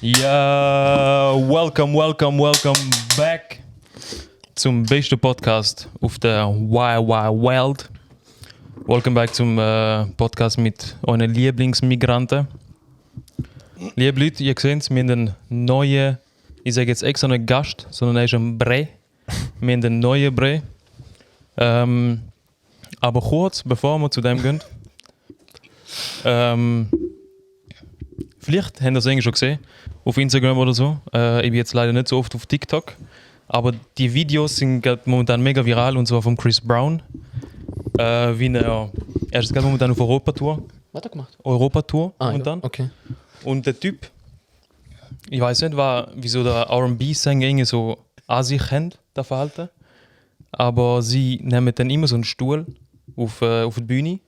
Ja, welcome back zum besten Podcast auf der Wild. Welcome back zum Podcast mit euren Lieblingsmigranten. Liebe Leute, ihr seht es, wir haben einen neuen, ich sage jetzt extra nicht Gast, sondern er ist ein Bre. Wir haben einen neuen Bre. Aber kurz, bevor wir zu dem gehen, vielleicht habt ihr es irgendwie schon gesehen, auf Instagram oder so. Ich bin jetzt leider nicht so oft auf TikTok. Aber die Videos sind momentan mega viral, und zwar von Chris Brown. Er ist gerade momentan auf Europatour. Was hat er gemacht? Europatour momentan. Ja, okay. Und der Typ, ich weiß nicht, wieso der R&B-Sänger irgendwie so an sich kennt, das Verhalten. Aber sie nehmen dann immer so einen Stuhl auf die Bühne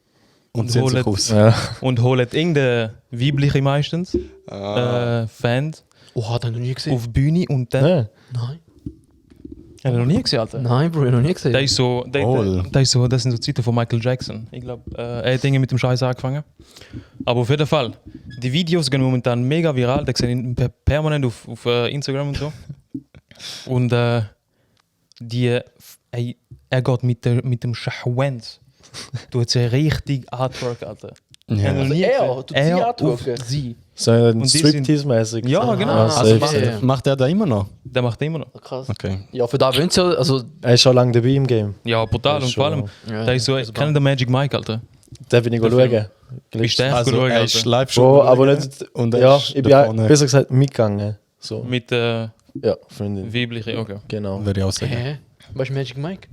und holen irgendeine weibliche meistens Fan hat er noch nie gesehen? auf die Bühne und dann... Nein. Hat er noch nie gesehen, Alter? Nein, Bro, ich noch nie gesehen. Das sind so Zeiten von Michael Jackson. Ich glaube, er hat Dinge mit dem Scheiß angefangen. Aber auf jeden Fall, die Videos gehen momentan mega viral. Die sehen permanent auf Instagram und so. Und er geht mit dem Schachwenz. Du hast ja richtig Artwork, Alter. Ja. Also er tut sie Artwork. Sie. So Striptease-mäßig. Ja, genau. Macht er da immer noch? Der macht immer noch. Krass. Okay. Ja, für da wollen sie ja, also... Er ist schon lange dabei im Game. Ja, brutal. Und vor allem, der ist so, kennen der Magic Mike, Alter? Den bin ich schauen. Bist du echt Also schauen, er ist Alter? live Bro, schon aber nicht... und Ja, ist ich da bin vorne. besser gesagt mitgegangen. So. Mit Ja, Freundin. weiblichen, okay. Genau. Würde ich auch sagen. Hä? Was ist Magic Mike?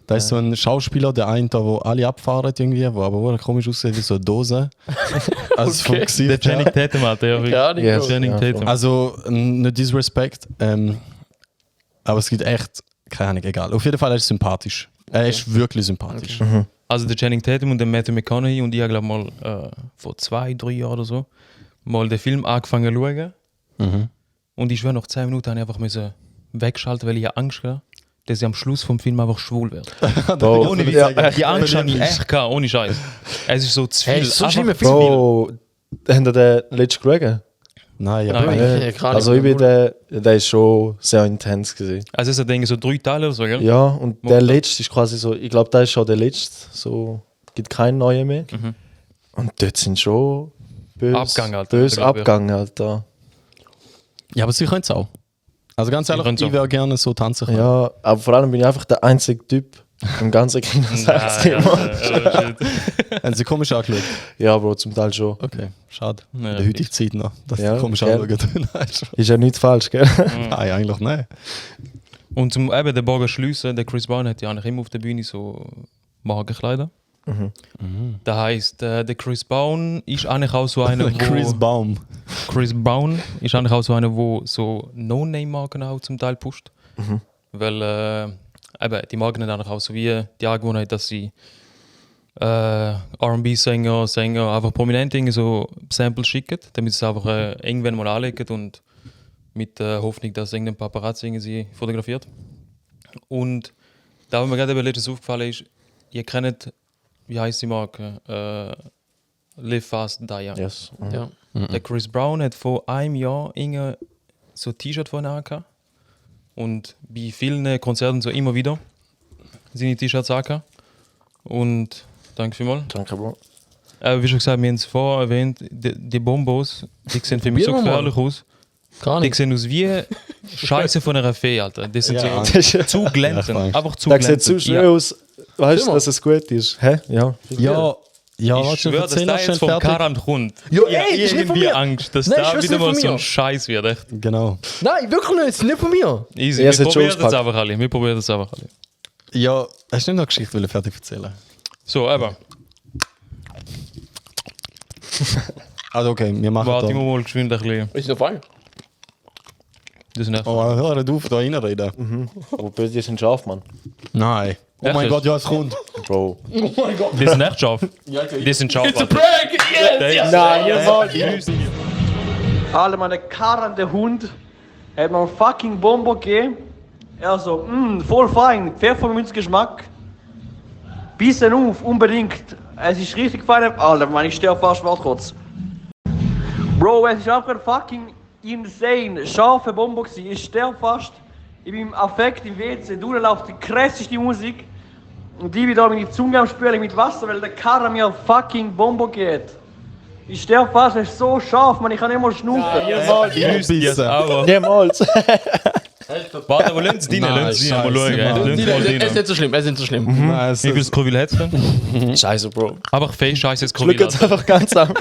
Da ist so ein Schauspieler, der eine da, wo alle abfahren irgendwie, wo aber komisch aussieht wie so eine Dose. Also vom Gesicht Der Channing her. Tatum, Alter. Ja, wirklich. Gar nicht. Yes. Bro. Channing Ja, Tatum. Also nicht Disrespect, aber es gibt echt, keine Ahnung, egal. Auf jeden Fall er ist sympathisch. Er ist wirklich sympathisch. Mhm. Also der Channing Tatum und der Matthew McConaughey und ich habe mal vor 2-3 Jahren oder so mal den Film angefangen zu schauen. Mhm. Und ich schwöre, nach 10 Minuten habe ich einfach wegschalten, weil ich Angst hatte, dass ich am Schluss vom Film einfach schwul werde. Bro, Ohne Witz. ja, Die Angst habe ich echt gehabt, ohne Scheiß. Es ist so zu viel. Hey, ist so Einfach schlimm, zu viel. Bro, habt ihr den letzten geschaut? Nein, ja. Nein. Ja, gerade Also ich bin der ist schon sehr intens gewesen. Also es hat irgendwie so 3 Teile oder so, gell? Ja, und der letzte ist quasi so, ich glaube, der ist schon der letzte, so, gibt keinen neuen mehr. Mhm. Und dort sind schon Abgang, Alter. böse Abgänge, Alter. Ja, aber sie können es auch. Also ganz ehrlich, können's ich auch. wäre gerne so tanzen können. Ja, aber vor allem bin ich einfach der einzige Typ im ganzen Kino. Nein, Haben sie komisch angeschaut? Ja, Bro, zum Teil schon. Okay, schade. Ja, In der heutigen Zeit noch, dass Ja, sie komisch gell. anschauen. Nein, schon. Ist ja nichts falsch, gell? Nein, eigentlich nicht. Und zum eben den Bogen schliessen, der Chris Brown hat ja eigentlich immer auf der Bühne so Magenkleider. Das heisst, der Chris Brown ist eigentlich auch so einer, Chris Baum. Chris Brown ist eigentlich auch so einer, der so No-Name-Marken auch zum Teil pusht. Weil eben, die Marken haben eigentlich auch so wie die Angewohnheit, dass sie R&B-Sänger, einfach prominent so Samples schicken, damit sie es einfach irgendwann mal anlegen und mit der Hoffnung, dass irgendein Paparazzi sie fotografiert. Und da, was mir gerade letztens aufgefallen ist, ihr kennt, wie heisst die Marke? Live Fast, Die Young. Yes. Mhm. Ja. Der Chris Brown hat vor einem Jahr so ein T-Shirt von angehabt. Und bei vielen Konzerten so immer wieder seine T-Shirts angehabt. Und danke vielmals. Danke, Bro. Wie schon gesagt, wir haben es vorher erwähnt, die Bombos, die sehen für mich so Probieren wir mal. gefährlich aus. Gar Die nicht. sehen aus wie Scheiße von einer Fee, Alter. Die sind Ja. so zu glänzend. Ja, Einfach zu Der sieht zu glänzend. schnell aus. Weißt du, Schau mal. dass es gut ist? Hä? Ja. Ja, Ich schwöre, dass der jetzt vom Karan kommt. Jo, Ich habe ey, das ist nicht von irgendwie mir. Angst, dass Nein, ich da schwör's wieder nicht mal von so ein mir. Scheiß wird. Echt. Genau. Nein, wirklich nicht, das ist nicht von mir. Easy, Ja, wir es hat schon probieren das ausgepackt. einfach alle. Wir probieren das einfach alle. Ja, hast du nicht noch eine Geschichte fertig erzählen? So, aber, Also okay, wir machen warte, ich da. muss mal geschwind ein bisschen. Ist noch fein. Das ist nicht. Oh, hör nicht auf, da reinreden. Aber böse, die sind scharf, Mann. Nein. Oh Echt mein jetzt? Gott, ja, es kommt. Bro. Oh mein Gott. Die sind echt scharf. Die sind scharf. It's a Alter. prank! Yes! Nein, Alle meine karrende Hund hat mir einen fucking Bonbon gegeben. Er so, voll fein, Pfefferminzgeschmack. Bisschen auf, unbedingt. Es ist richtig fein. Alter, Mann, ich stehe fast, warte kurz. Bro, es ist einfach fucking insane scharfe Bombe gewesen. Ich sterbe fast. Ich bin im Affekt im WC. Du läuft die krasseste Musik. Und ich bin da meine Zunge am Spülen mit Wasser, weil der Karre mir fucking Bombe geht. Ich sterbe fast, es ist so scharf, man, ich kann nicht mal schnaufen. Niemals. Warte, aber lass es rein, lass es rein, mal schauen. Es ist nicht so schlimm, es ist nicht so schlimm. Wie viel Scoville hat es denn? Scheiße, Bro. Aber fake scheiße Schluck Scoville. jetzt einfach ganz an.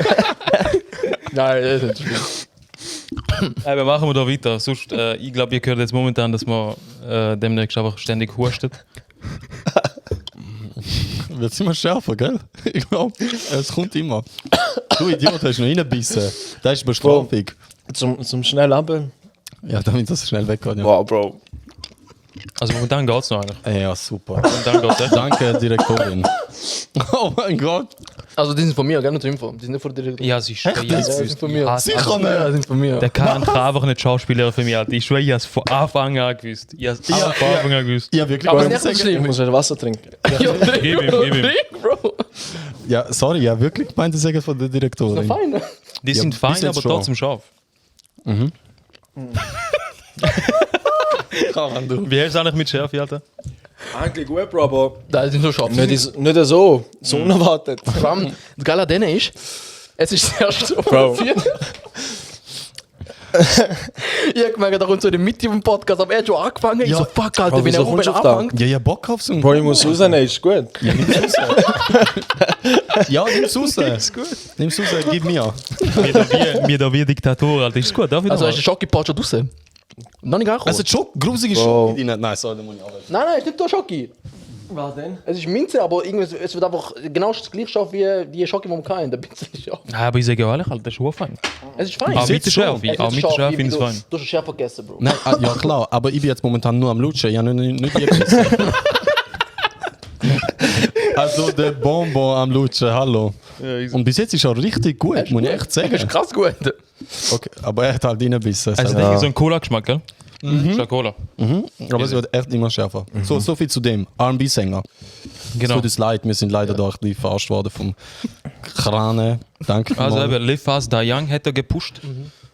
Nein, es ist nicht so schlimm. Eben, machen wir da weiter. Sonst, ich glaube, ihr hört jetzt momentan, dass man demnächst einfach ständig hustet. Wird immer schärfer, gell? Ich glaube, es kommt immer. Du Idiot, hast noch reingebissen. Das ist Bestrafung. Zum schnell abeln. Ja, damit das schnell weggeht. Ja. Wow, Bro. Also momentan geht es noch eigentlich. Ja, super. Momentan geht's echt. Danke, Direktorin. Oh mein Gott. Also die sind von mir, gell, nicht zur Info. Die sind nicht von dir. Ja, sie ist schwer. Die sind von mir. Sicher nicht. Ja, die sind von mir. Der kann einfach nicht Schauspieler für mich. Alter. Ich schwöre, ich habe es von Anfang an gewusst. Ich habe es von Anfang an gewusst. Ja, wirklich. Aber Aber es ist nicht so Ich schlimm. muss schnell Wasser trinken. Gib ihm. Bro. ja, sorry, ja, wirklich gemeint, das sagen von der Na Direktorin. fein, ne? Die Ja, sind bis fein, jetzt aber schon. trotzdem scharf. Wie hast du eigentlich mit Schärfe, Alter? Eigentlich gut, Bro, aber Da sind so scharf. nicht so unerwartet. Vor allem, das Geile an denen ist, es ist sehr Bro. provoziert. Ich hab gemerkt, da kommt so in der Mitte vom Podcast, aber er hat schon angefangen. Ich Ja. so, fuck, Alter, Bro, wenn er wieso oben kommst du auf da? anfängt. Ja, ja, Bock auf so einen. Bro, ich muss rausnehmen, ist gut. Ja, nimm's raus. Ist gut. Nimm's raus, gib mir. Wir da wie Diktatoren, Alter. Ist gut, darf ich Also noch hast du den Schocki-Pot schon draußen? Noch nicht angekommen? Also, Schock, grusige Bro. Schock. Nein, sorry, da muss ich arbeiten. Nein, es ist nicht der Schocki. Was denn? Es ist Minze, aber irgendwie, es wird einfach genau das gleiche scharf wie die Schocki, die wir hatten. Der Minze ist scharf. Aber ich sage ehrlich, Alter, das ist schon fein. Es ist fein. Aber mit der Es Schärfe, ist aber mit der scharf, Schärfe wie finde ich du- es fein. Du hast den Schärfe vergessen, Bro. Nein, ja klar, aber ich bin jetzt momentan nur am Lutschen. Ich habe nicht gegessen. Also der Bonbon am Lutschen, hallo. Und bis jetzt ist er richtig gut, muss ich echt Das ist sagen. krass gut. Okay, aber er hat halt reingebissen. Also, aber das ist so ein Cola-Geschmack, gell? Ist ja Cola. es wird echt immer schärfer. So viel zu dem. R&B-Sänger. Genau. Tut uns leid, wir sind leider da ein bisschen verarscht worden vom Krane. Danke Also vielmals. eben, Live Fast Die Young hat er gepusht.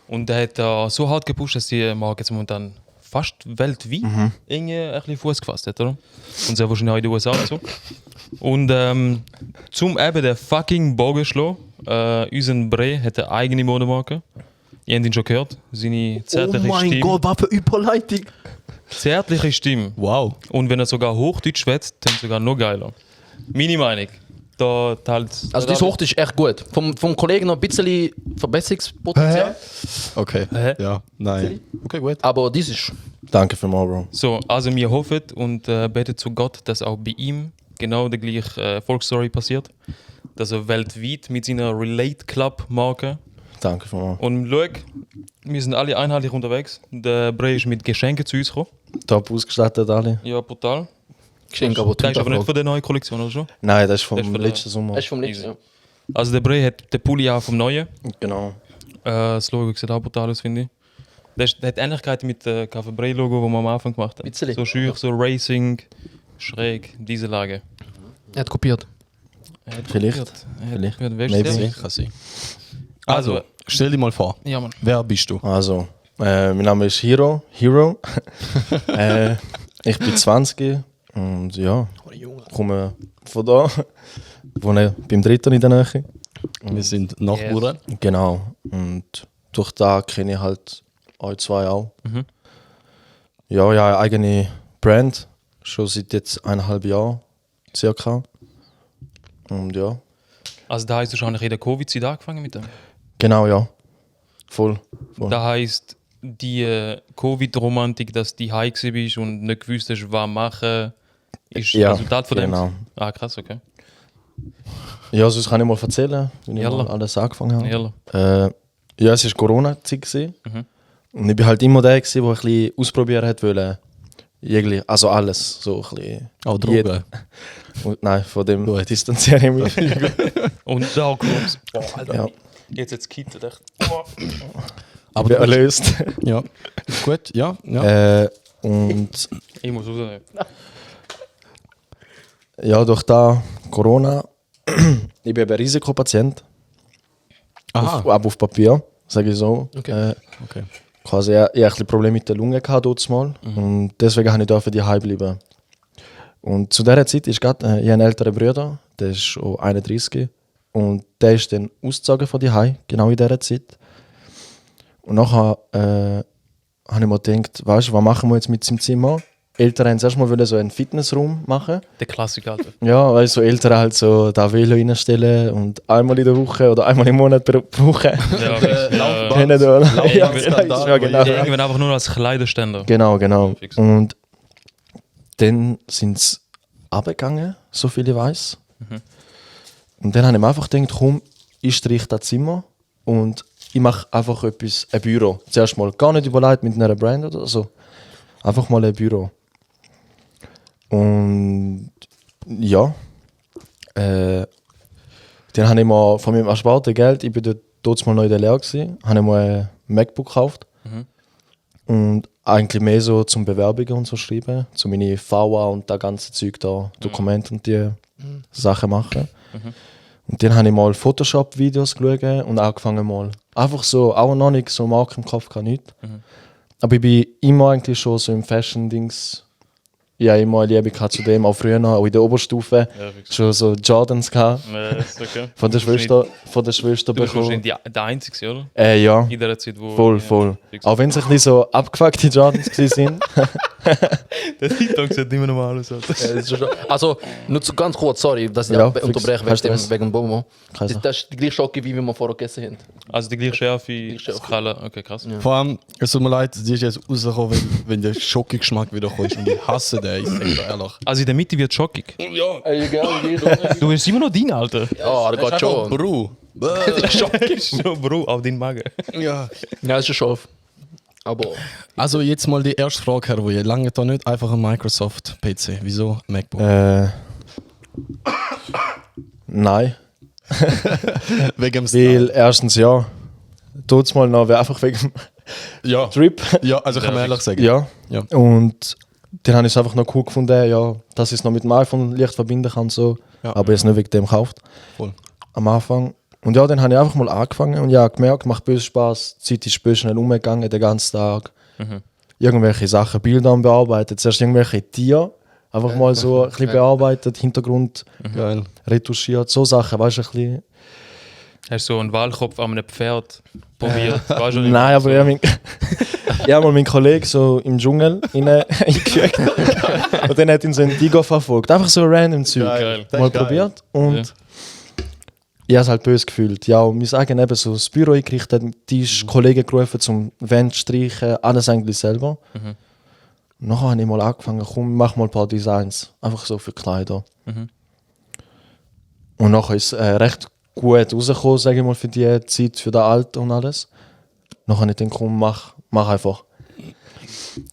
Und er hat so hart gepusht, dass die Marke jetzt momentan fast weltweit irgendwie ein bisschen Fuß gefasst hat, oder? Und sehr wahrscheinlich auch in den USA und so. Und zum eben den fucking Bogen schlagen, unser Bre hat eine eigene Modemarke. Ihr habt ihn schon gehört, seine zärtliche Stimme. was für Überleitung. Zärtliche Stimme. Wow. Und wenn er sogar Hochdeutsch schwätzt, dann sogar noch geiler. Meine Meinung. Da halt. Also das Hochdeutsch ist echt gut. Vom Kollegen noch ein bisschen Verbesserungspotenzial. Okay. Hä? Ja, nein. Okay, gut. Aber das ist... Danke für mal, Bro. So, also wir hoffen und beten zu Gott, dass auch bei ihm genau die gleiche Erfolgsstory passiert. Dass er weltweit mit seiner Relate Club Marke. Danke für mal. Und schau, wir sind alle einheitlich unterwegs. Der Bre ist mit Geschenken zu uns gekommen. Top ausgestattet alle. Ja, brutal. Geschenk, aber Das ist aber nicht Twitter-Frage. von der neuen Kollektion, oder schon? Nein, das ist vom Das ist von letzten Sommer. Das ist vom letzten Jahr. Also der Bre hat den Pulli auch vom Neuen. Genau. Das Logo sieht auch brutal aus, finde ich. Das hat Ähnlichkeit mit dem Café Bre Logo, das wir am Anfang gemacht haben. Bisschen. So schür, so Racing, schräg, diese Lage. Er hat kopiert. Vielleicht. Vielleicht. Maybe. Sicher sein. Also, Stell dir mal vor, ja Mann. wer bist du? Also, mein Name ist Hero. Ich bin 20 und ja, komme von da. Wohne beim Dritten in der Nähe. Wir sind Nachbarn. Genau. Und durch da kenne ich halt euch zwei auch. Ja, ja, eine eigene Brand. Schon seit jetzt 1,5 Jahren circa. Und ja. Also da heisst du schon in der Covid-Zeit angefangen mit dem? Genau, ja. Voll. Da heisst die Covid-Romantik, dass du heim bist und nicht gewusst hast, was machen, ist Ja, das Resultat von dem? genau. Ah, krass, okay. Ja, sonst kann ich mal erzählen, wie ich Jalla. mal alles angefangen habe. Jalla. Ja, es war Corona-Zeit. gewesen. Mhm. Und ich war halt immer der, der ein bisschen ausprobieren wollte. Also alles. So ein bisschen. Auch Drogen. Und nein, von dem distanziere ich mich. Und da kommt's. Boah, Alter. Ja. Jetzt jetzt gekittet, echt. Aber ich bin erlöst. Ja. Gut, ja. ja. Und Ich muss rausnehmen. ja, durch da Corona, ich bin ein Risikopatient. Aha. Aber auf Papier. sage ich so. Okay. Okay. Quasi eher ein bisschen Probleme mit der Lunge gehabt dort mal. Und deswegen habe ich da für die Hause bleiben. Und zu dieser Zeit ist gerade, ich habe einen älteren Bruder, der ist schon 31. Und der ist dann ausgezogen von die Hause, genau in dieser Zeit. Und nachher habe ich mir gedacht, weißt du, was machen wir jetzt mit seinem Zimmer? Eltern haben zuerst mal so einen Fitnessraum machen. Der Klassiker, Alter. Ja, weil so Eltern halt so da Velo reinstellen und einmal in der Woche oder einmal im Monat pro Woche. Ja, Kennen da, oder? Ja, Skandal, ja, genau. irgendwann einfach nur als Kleiderständer. Genau. Fix. Und dann sind sie runtergegangen, so viel ich weiß. Und dann habe ich mir einfach gedacht, komm, ich streiche das Zimmer und ich mache einfach ein Büro. Zuerst mal gar nicht überlegt mit einer Brand oder so. Einfach mal ein Büro. Und ja, dann habe ich mir von meinem ersparten Geld, ich bin dort mal noch in der Lehre gewesen, habe ich mir ein MacBook gekauft. Und eigentlich mehr so zum Bewerbungen und so schreiben, zu meine VA und das ganze Zeug da, Dokumente und die Sachen machen. Und dann habe ich mal Photoshop-Videos geschaut und angefangen mal. Einfach so, auch noch nicht so Marke im Kopf, kann nichts. Aber ich bin immer eigentlich schon so im Fashion-Dings. Ich habe immer eine Liebe gehabt zu dem, auch früher noch, auch in der Oberstufe. Ja, fix. Schon so Jordans gehabt, Ist okay. von der Schwester Du bist bekommen. wahrscheinlich der Einzige, oder? Ja, In der Zeit, wo... voll. Fix. Auch wenn es ein bisschen so abgefuckte Jordans waren. Der TikTok sieht immer normal aus, Alter. Also, nur zu ganz kurz, sorry, dass ich Ja, da fix. unterbreche Kein Stress. wegen dem Bomo. Kein Stress. Das ist die gleiche Schocke, wie wir vorher gegessen haben. Also die gleiche Schärfe, Schärfe. Skala, okay, krass. Vor allem, es tut mir leid, die ist jetzt rausgekommen, wenn der Schoki-Geschmack wieder kommt. Und ich hasse den, ich sag dir ehrlich. Also in der Mitte wird schockig. Ey, egal, Du bist immer noch dein, Alter. Ja, das geht schon. Bro. So, Bro, auf den Magen. Ja. Ja, das ist schon. Aber Also jetzt mal die erste Frage, Herr Wuye. Lange da nicht einfach ein Microsoft-PC? Wieso MacBook? Nein. Wegen dem Weil erstens ja, tut's mal noch einfach wegen dem Ja. Trip. Ja, also kann man ehrlich sagen. Ja. Ja. Und dann habe ich es einfach noch cool gefunden, ja, dass ich es noch mit dem iPhone leicht verbinden kann. So. Ja. Aber jetzt nicht wegen dem gekauft. Voll. Am Anfang. Und ja, dann habe ich einfach mal angefangen und ja, gemerkt, macht böse Spaß. Die Zeit ist böse schnell umgegangen, den ganzen Tag. Irgendwelche Sachen, Bilder bearbeitet. Zuerst irgendwelche Tiere. Einfach mal so ein bisschen bearbeitet, Hintergrund Geil. retuschiert, so Sachen, weißt du, ein bisschen. Hast du so einen Wahlkopf an einem Pferd probiert? Weißt du, Nein, aber ja, ich habe mal meinen Kollegen so im Dschungel eingefügt. Und dann hat ihn so ein Tiger verfolgt. Einfach so random Zeug. Geil. Mal probiert. Und Ja. ich habe es halt böse gefühlt. Ja, und wir haben eben so das Büro eingerichtet, Tisch, Kollegen gerufen zum Wand streichen, alles eigentlich selber. Nachher habe ich mal angefangen, komm, mach mal ein paar Designs. Einfach so für Kleider. Und nachher ist es recht gut rausgekommen, sage ich mal, für die Zeit, für das Alter und alles. Nachher habe ich gedacht, komm, mach einfach.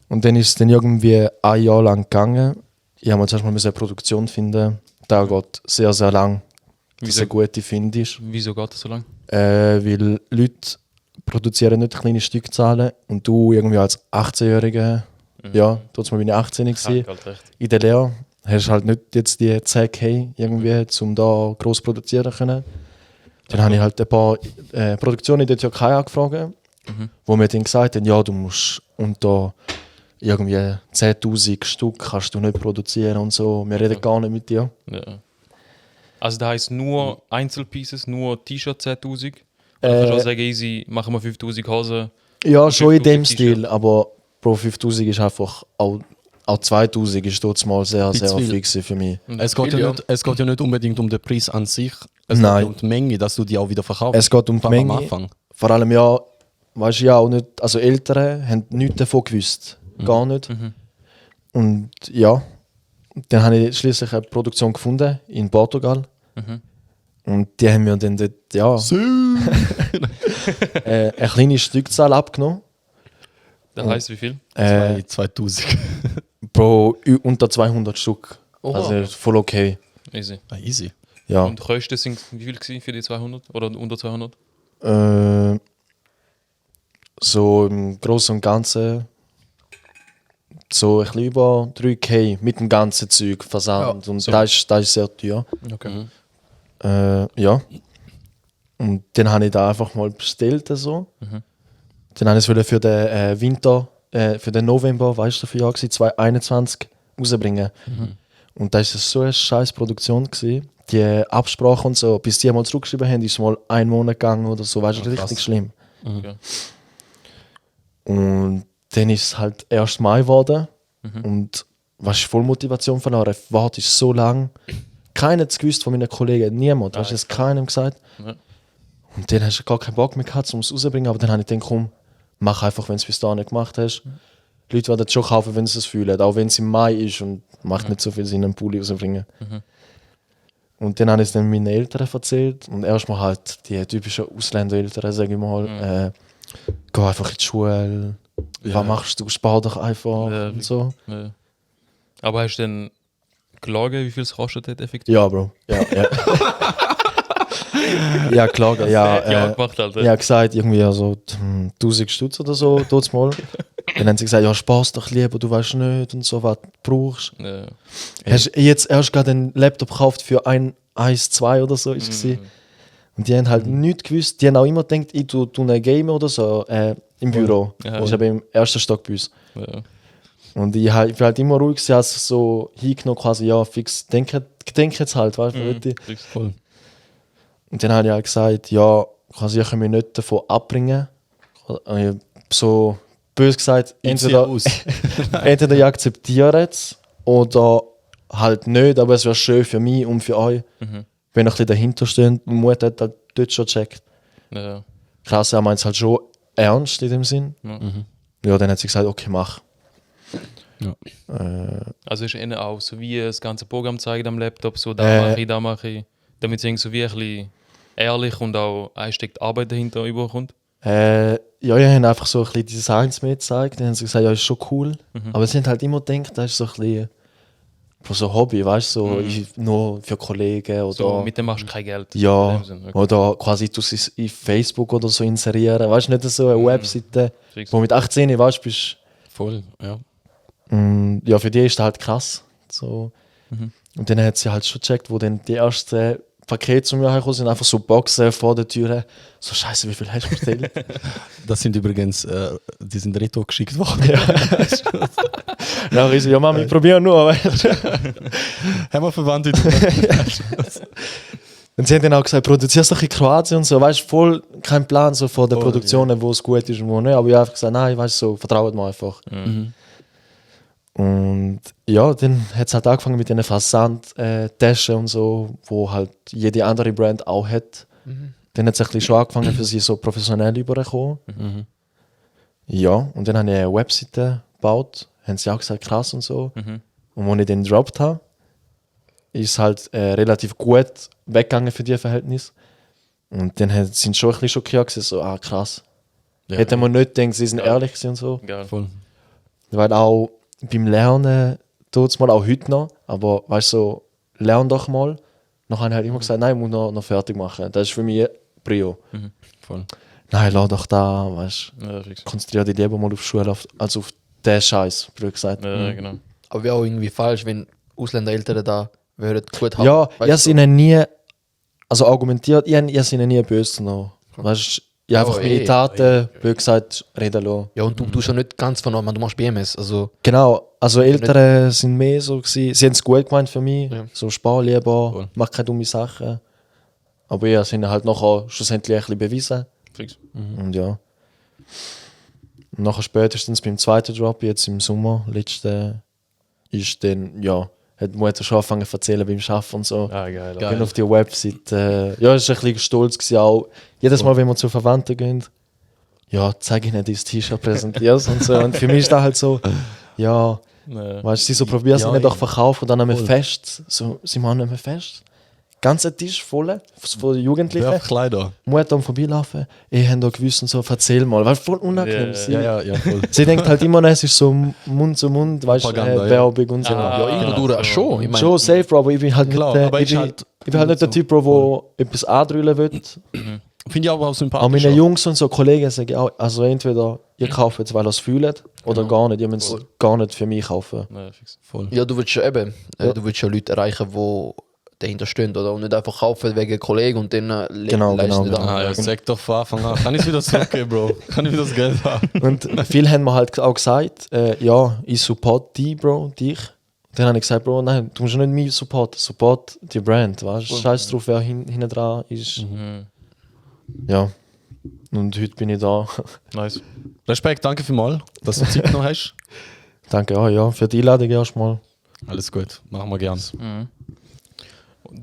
Und dann ist es dann irgendwie ein Jahr lang gegangen. Ich habe mir zuerst mal eine Produktion finden. Da geht sehr, sehr lang, dass es Wieso? eine gute findest. Wieso geht das so lange? Weil Leute produzieren nicht kleine Stückzahlen und du irgendwie als 18-Jähriger, ja, trotzdem bin ich 18 gewesen, in der Lehre, hast halt nicht jetzt die 10k irgendwie, um da gross produzieren zu können. Dann habe ich halt ein paar Produktionen in der Türkei angefragt, wo mir dann gesagt haben, ja, du musst unter irgendwie 10'000 Stück kannst du nicht produzieren und so, wir reden gar nicht mit dir. Ja. Also das heisst nur Einzelpieces, nur T-Shirt 10'000? Oder kannst du auch sagen, easy, machen wir 5'000 Hosen? Ja, schon in dem 5'000 Stil, aber Pro 5000 ist einfach auch 2000 ist dort mal sehr, sehr viel. fix für mich. Es geht, es geht ja nicht unbedingt um den Preis an sich. Es Nein. geht um die Menge, dass du die auch wieder verkaufst. Es geht um die Vor allem Menge. am Anfang. Vor allem ja, weißt du ja auch nicht, also Eltern haben nichts davon gewusst. Gar nicht. Und ja, dann habe ich schließlich eine Produktion gefunden in Portugal. Und die haben mir dann dort, ja, eine kleine Stückzahl abgenommen. Das heisst wie viel? 2000. Pro unter 200 Stück. Oha. Also voll okay. Easy. Ah, easy. Ja. Und Kosten sind wie viel gewesen für die 200? Oder unter 200? So im Großen und Ganzen so ein bisschen über 3k mit dem ganzen Zeug Versand. Und so. das ist sehr teuer. Okay. Ja. Und dann habe ich da einfach mal bestellt. So. Dann habe ich es für den Winter, für den November, weißt du, für Jahr 2021 rausbringen. Und das war so eine scheiß Produktion gewesen. Die Absprache und so, bis die mal zurückgeschrieben haben, ist es mal 1 Monat gegangen oder so, weißt du, richtig schlimm. Okay. Und dann ist es halt 1. Mai geworden. Und was voll Motivation verloren. Warte ist so lang. Keiner hat es gewusst von meinen Kollegen, niemand. Weißt du, das keinem gesagt. Ja. Und dann hast du gar keinen Bock mehr gehabt, um es rauszubringen. Aber dann habe ich gedacht, komm, mach einfach, wenn du es bis dahin nicht gemacht hast. Die Leute werden es schon kaufen, wenn sie es fühlen. Auch wenn es im Mai ist und macht nicht so viel Sinn, einen Pulli rauszubringen. Und dann habe ich es dann meinen Eltern erzählt. Und erstmal halt die typischen Ausländereltern, sage ich mal. Geh einfach in die Schule. Was machst du? Spar doch einfach. Ja, und so. Ja. Aber hast du denn gelogen, wie viel es kostet hat effektiv? Ja, Bro. Ja, ja. Ja, klar. Ja, gemacht, Alter. ja, gesagt, irgendwie ja so 1000 Stutz oder so, dort mal. Dann haben sie gesagt, ja, Spaß doch lieber, du weißt nicht und so, was du brauchst. Ja. Hast du jetzt erst gerade einen Laptop gekauft für 1,2 oder so, ist es. Und die haben halt nichts gewusst. Die haben auch immer gedacht, ich tue ein Game oder so im Büro. Ja. Das ist aber im ersten Stock bei uns. Ja. Und ich bin halt immer ruhig, sie hat so hingenommen, quasi, ja, fix, denk jetzt halt, weißt du, Voll. Und dann habe ich halt gesagt, ja, quasi, ich kann mich nicht davon abbringen. So böse gesagt, entweder ich akzeptiere es oder halt nicht, aber es wäre schön für mich und für euch, wenn ihr ein bisschen dahinter steht und Mut hat halt dort schon checkt. Ja. Krass, er meint es halt schon ernst in dem Sinn. Ja, dann hat sie gesagt, okay, mach. Ja. Also ist innen auch so wie das ganze Programm zeigt am Laptop, so da mache ich, damit es irgendwie so wie ein bisschen ehrlich und auch einsteckt Arbeit dahinter überkommt. Ja, ich habe einfach so ein bisschen Designs mir gezeigt. Dann haben sie gesagt, ja, ist schon cool. Aber sie haben halt immer gedacht, das ist so ein bisschen von so Hobby, weißt du, so nur für Kollegen oder. So, mit dem machst du kein Geld. Ja, in dem Sinn, okay. oder quasi du es in Facebook oder so inserieren. Weißt du, nicht so eine Webseite, Fix. wo mit 18 weißt du, bist. Voll, ja. Ja, für die ist das halt krass. So. Und dann hat sie halt schon gecheckt, wo dann die ersten Pakete zu mir hergekommen sind, einfach so Boxen vor der Tür. So, Scheiße, wie viel hast du bestellt? Das sind übrigens, die sind Reto geschickt worden. Dann ich so, ja Mama, ich probiere nur. Weißt du. Haben wir verwandt. Und sie haben dann auch gesagt, produzierst doch in Kroatien und so, weißt du, voll kein Plan so von der Produktionen, wo es gut ist und wo nicht. Aber ich habe einfach gesagt, nein, weißt du, so, vertraut mir einfach. Und ja, dann hat es halt angefangen mit diesen Versandtaschen und so, wo halt jede andere Brand auch hat. Dann hat es ein bisschen schon angefangen, für sie so professionell überzukommen. Ja, und dann habe ich eine Webseite gebaut, haben sie auch gesagt, krass und so. Und als ich den gedroppt habe, ist es halt relativ gut weggegangen für die Verhältnisse. Und dann sind sie schon ein bisschen schockiert gewesen, so, krass. Ja. Hätte man nicht gedacht, sie sind ehrlich gewesen und so. Geil. Voll. Weil auch beim Lernen, tut es mal auch heute noch, aber weißt du, so, lern doch mal. Dann habe ich halt immer gesagt, nein, ich muss noch fertig machen. Das ist für mich Prio. Voll. Nein, lass doch da, weißt du. Ja, fix. Konzentriere dich lieber mal auf Schule, als auf den Scheiß, blöd gesagt. Ja, genau. Aber wäre auch irgendwie falsch, wenn Ausländereltern da würden gut haben. Ja, weißt ich habe ihnen nie, also argumentiert, ich habe ihnen nie böse genommen. Weißt du, ich habe einfach meine Taten, blöd gesagt, reden lassen. Ja, und du tust ja nicht ganz vernommen, du machst BMS. Also, Genau, also Eltern sind mehr so gewesen. Sie haben es gut gemeint für mich, Ja. so spar lieber, Cool. mach keine dumme Sachen. Aber ja, sie haben halt nachher schlussendlich ein bisschen bewiesen. Fix. Und ja. Und nachher spätestens beim zweiten Drop, jetzt im Sommer, letzten, ist dann, ja, hat die Mutter schon angefangen zu erzählen beim Arbeiten und so. Ah, geil. Ich bin auf die Website, ja, ist ein bisschen stolz gewesen, auch. Jedes Mal, wenn wir zu Verwandten gehen, ja, zeige ich nicht das T-Shirt, präsentierst und so. Und für mich ist das halt so, ja, Ja. weißt du, sie so probieren es Ja, nicht ja. doch verkaufen und dann haben wir Fest, so, sie machen nicht mehr Fest. Ganzer Tisch voll von den Jugendlichen. Werf Kleider. Mutter am Vorbeilaufen, ich habe da gewusst und so, erzähl mal, weil voll unangenehm. Ja, Sie, Voll. sie denkt halt immer, es ist so Mund zu Mund, weißt du, Propaganda, ja. Werbung und so. Ah, ja, irgendwo durch schon. Ich meine, Schon safe, Bro, aber ich bin halt Klar, nicht, aber ich ist bin, halt- ich bin halt nicht der Typ, Bro, der etwas andrüllen will. Finde ich aber auch sympathisch. Auch meine Jungs und so Kollegen sagen auch, also entweder ihr kauft es, weil ihr es fühlt, oder gar nicht. Ihr müsst es gar nicht für mich kaufen. Ja, fix. Voll. ja, du willst ja eben, du willst ja Leute erreichen, die dahinter stehen, oder? Und nicht einfach kaufen wegen Kollegen und dann Genau, leisten genau, die da. Ja, sag doch von Anfang an. Kann ich wieder zurückgeben, Bro? Kann ich wieder das Geld haben? Und viele haben mir halt auch gesagt, ja, ich support dich, Bro, dich. Dann habe ich gesagt, Bro, nein, du musst nicht mich supporten, support die Brand, weißt du? Scheiß drauf, wer hinten dran ist. Ja. Und heute bin ich da. Nice. Respekt, danke vielmals, dass du Zeit noch hast. Danke auch, ja, für die Einladung erstmal. Alles gut, machen wir gern.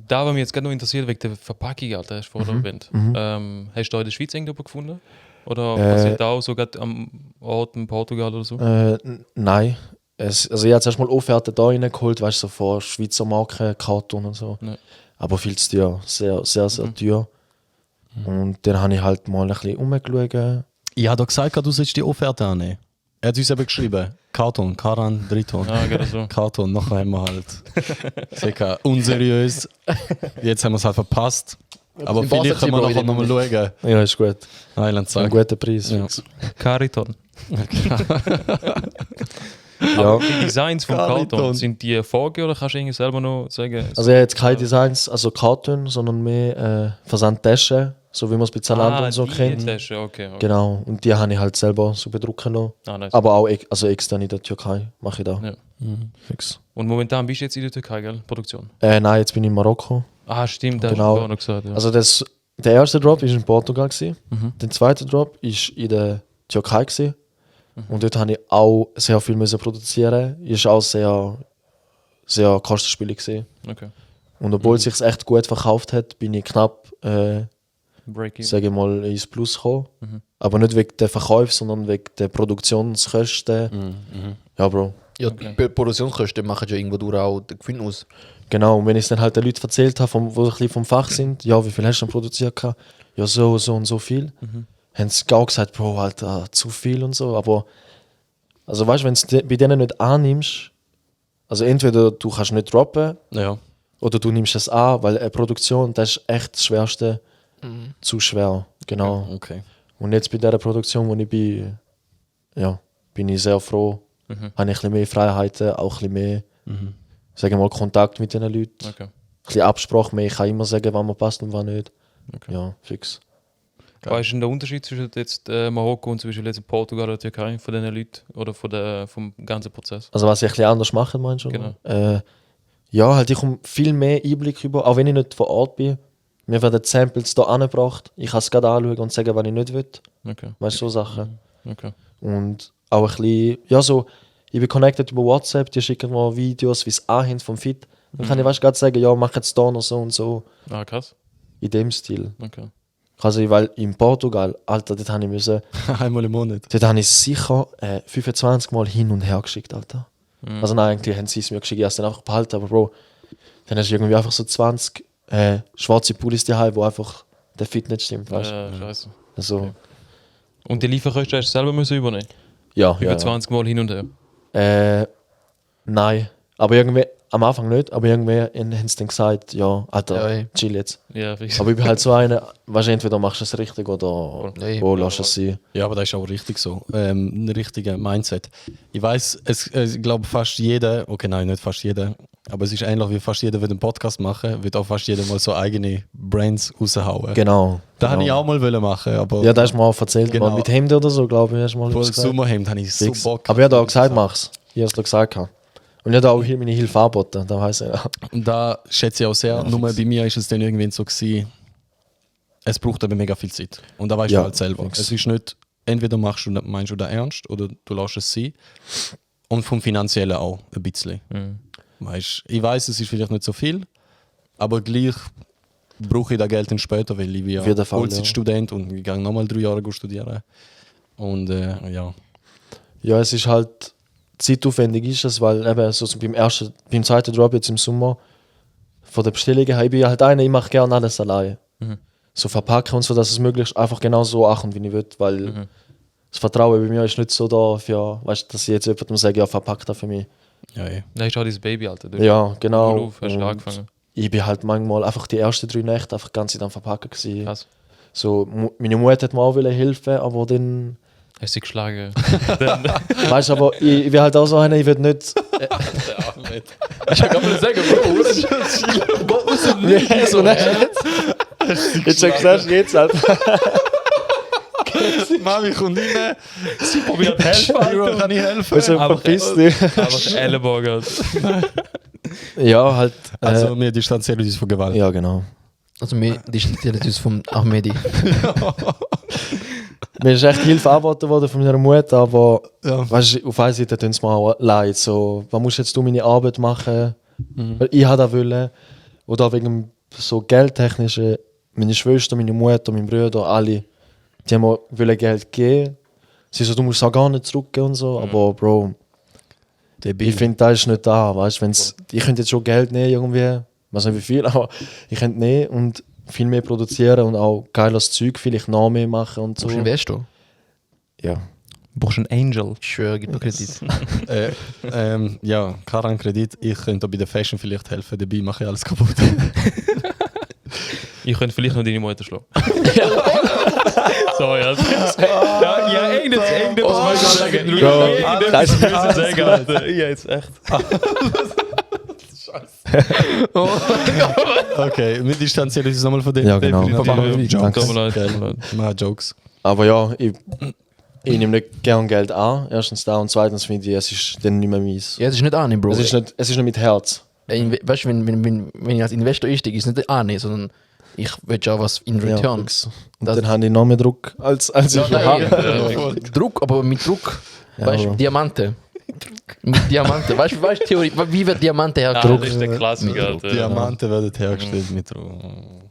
Da, was mich jetzt gerade noch interessiert, wegen der Verpackung, Alter, hast du vorher erwähnt. Hast du da in der Schweiz irgendjemanden gefunden? Oder passiert da auch sogar am Ort in Portugal oder so? Nein. Also ich habe zuerst mal Offerten da reingeholt, weißt du, so von Schweizer Marken, Karton und so. Ja. Aber viel zu teuer, sehr, sehr, sehr teuer. Und dann habe ich halt mal ein bisschen umgeschaut. Ich habe doch gesagt, du sollst die Offerte annehmen. Er hat uns eben geschrieben, Karton, Karan, Driton. Ja, genau so. Karton, nachher haben wir halt sicher unseriös. Jetzt haben wir es halt verpasst. Aber im vielleicht können wir Badezimmer nachher nochmal schauen. Ja, ist gut. Highland Ein sagt. guter Preis. Ja. Cariton. Ja. Die Designs vom Cariton. Karton, sind die vorgegeben oder kannst du irgendwie selber noch sagen? Also ich habe jetzt keine Designs, also Karton, sondern mehr Versandtaschen, so wie man es bei Zalando und so die kennt. Tasche, okay. Genau, und die habe ich halt selber so bedrucken lassen. Nice. Aber auch also extern in der Türkei mache ich da. Ja. Fix. Und momentan bist du jetzt in der Türkei, gell? Produktion? Nein, jetzt bin ich in Marokko. Ah, stimmt, das Genau. hast du auch noch gesagt. Ja. Also der erste Drop war in Portugal, der zweite Drop war in der Türkei. Und dort habe ich auch sehr viel müssen produzieren. Ist auch sehr, sehr kostenspielig gewesen. Okay. Und obwohl es sich echt gut verkauft hat, bin ich knapp, Break-even. sage ich mal, ins Plus gekommen. Aber nicht wegen der Verkäufe, sondern wegen der Produktionskosten. Ja, Bro. Ja, die Produktionskosten machen ja irgendwo durch auch den Gewinn aus. Genau, und wenn ich es dann halt den Leuten erzählt habe, die ein bisschen vom Fach sind, ja, wie viel hast du denn produziert gehabt? Ja, so und so viel. Haben sie auch gesagt, Bro, Alter, zu viel und so. Aber, also weißt du, wenn du es bei denen nicht annimmst, also entweder du kannst nicht droppen Ja. oder du nimmst es an, weil eine Produktion, das ist echt das Schwerste, zu schwer. Genau. Okay. Und jetzt bei dieser Produktion, wo ich bin, ja, bin ich sehr froh. Habe ich ein bisschen mehr Freiheiten, auch ein bisschen mehr, sagen wir mal, Kontakt mit den Leuten. Okay. Ein bisschen Absprache mehr. Ich kann immer sagen, wann mir passt und wann nicht. Okay. Ja, fix. Weißt du den Unterschied zwischen jetzt Marokko und zwischen jetzt Portugal oder Türkei von diesen Leuten oder vom ganzen Prozess? Also was ich ein bisschen anders mache, meinst du? Genau. Ja, halt ich komme viel mehr Einblick über, auch wenn ich nicht vor Ort bin. Mir werden die Samples hier angebracht. Ich kann es gerade anschauen und sagen, was ich nicht will. Okay. Weißt du, so Sachen. Okay. Und auch ein bisschen, ja so, ich bin connected über WhatsApp, die schicken mir Videos, wie es anhängt vom Fit. Dann kann ich weißt, gerade sagen, ja, mach jetzt da noch so und so. Ah, krass. In dem Stil. Okay. Also, weil in Portugal, Alter, dort habe ich müssen, Einmal im Monat. dort habe ich sicher 25 Mal hin und her geschickt, Alter. Also nein, eigentlich haben sie es mir geschickt, ich habe es dann einfach behalten, aber Bro, dann hast du irgendwie einfach so 20 schwarze Pullis daheim, wo einfach der Fit nicht stimmt, weißt du? Scheiße. Also, Und die Lieferkosten hast du selber müssen übernehmen? ja, Über ja, 20 Mal hin und her? ja. Nein, aber irgendwie, am Anfang nicht, aber irgendwie haben sie dann gesagt, ja, Alter, Ja, ey. chill jetzt. Ja, fix. Aber ich bin halt so einer, weißt du, entweder machst du es richtig oder Nee. lass es sein. Ja, aber das ist auch richtig so. Ein richtiger Mindset. Ich weiß, ich glaube fast jeder, okay, nein, nicht fast jeder, aber es ist ähnlich wie fast jeder, der einen Podcast machen, wird auch fast jeder mal so eigene Brands raushauen. Genau. Das habe ich genau. auch mal wollen machen, aber Ja, da hast du mir auch erzählt, Genau. mal mit Hemd oder so, glaube ich, hast du mal vor etwas dem gesagt. Sommerhemd habe ich so Fix. Bock. Aber ich habe auch gesagt, mach's. Ich habe es dir gesagt. Und ich habe auch hier meine Hilfe angeboten, da heisst ja. Und da schätze ich auch sehr, nur bei mir ist es dann irgendwie so gewesen, es braucht aber mega viel Zeit. Und da weißt Ja, du halt selber. fix. Es ist nicht, entweder meinst du da ernst oder du lässt es sein. Und vom Finanziellen auch ein bisschen. Weißt, ich weiß, es ist vielleicht nicht so viel, aber gleich brauche ich da Geld dann später, weil ich bin ja Auf jeden Fall, Vollzeitstudent und ich gehe nochmal 3 Jahre studieren. Und ja. Ja, es ist halt zeitaufwendig ist es, weil eben so beim zweiten Drop jetzt im Sommer von der Bestellungen her, ich bin halt einer, ich mache gerne alles alleine. So verpacken und so, dass es möglichst einfach genau so achten, wie ich will, weil das Vertrauen bei mir ist nicht so da für, weißt du, dass ich jetzt jemandem sage, ja, verpack das für mich. Ja, ja. Da ist auch dieses Baby, Alter. Du Ja, genau. Null auf, hast du Und angefangen. ich bin halt manchmal einfach die ersten 3 Nächte einfach ganz am Verpacken gewesen. Krass. So, meine Mutter hat mir auch helfen, aber dann, Hast du sie geschlagen? weißt du, aber ich bin halt auch so einer, ich will nicht Ich kann mal sagen, Bro, aus dem Nichts. So, Jetzt sagst du, geht's halt. Mami kommt rein. Sie probiert helfen. Kann ich helfen? Also verpiss dich. Einfach Ellenbogen. Ja, halt. Also wir distanzieren uns von Gewalt. Ja, genau. Also, wir distanzieren uns vom Ahmedi. Mir ist echt Hilfe angeboten worden von meiner Mutter, aber Ja. weißt du, auf einer Seite tun sie mir auch leid. So, was musst jetzt du meine Arbeit machen? Weil ich habe das wollen. Oder wegen so geldtechnischen, meine Schwester, meine Mutter, mein Bruder, alle, die haben mir wollen Geld geben. Sie so, du musst auch gar nicht zurückgehen und so. Aber Bro, ich finde, das ist nicht da. Weißt, ich könnte jetzt schon Geld nehmen, irgendwie, ich weiß nicht wie viel, aber ich könnte nehmen und viel mehr produzieren und auch geiles Zeug, vielleicht noch mehr machen und so. Du bist Investor. Ja. Du brauchst einen Angel. Ich schwöre, gib mir Kredit. Ja, Karan Kredit. Ich könnte bei der Fashion vielleicht helfen. Dabei mache ich alles kaputt. Ich könnte vielleicht noch deine Mutter schlagen. So, ja. Ja, irgendetwas muss ich sagen. Das ist Sagen, Alter. Ja, jetzt echt. Okay, wir distanzieren uns nochmal von dem. Ja, genau. Definitiv. Danke. Tut mir leid. Mal Jokes. Aber ja, ich nehme nicht gern Geld an. Erstens da und zweitens finde ich, es ist dann nicht mehr meins. Ja, es ist nicht annehmen, Bro. Es ist nicht mit Herz. Weißt du, wenn ich als Investor einsteige, ist es nicht annehmen, sondern ich will ja was in Ja, return. fix. Und Das- dann habe ich noch mehr Druck als ich schon habe. Druck, aber mit Druck. Ja, Weißt du, Bro. Diamante. Mit Diamante. Weißt du, Theorie, wie wird Diamante Ah, hergestellt? das ist der Klassiker, Alter. Diamanten werden hergestellt mit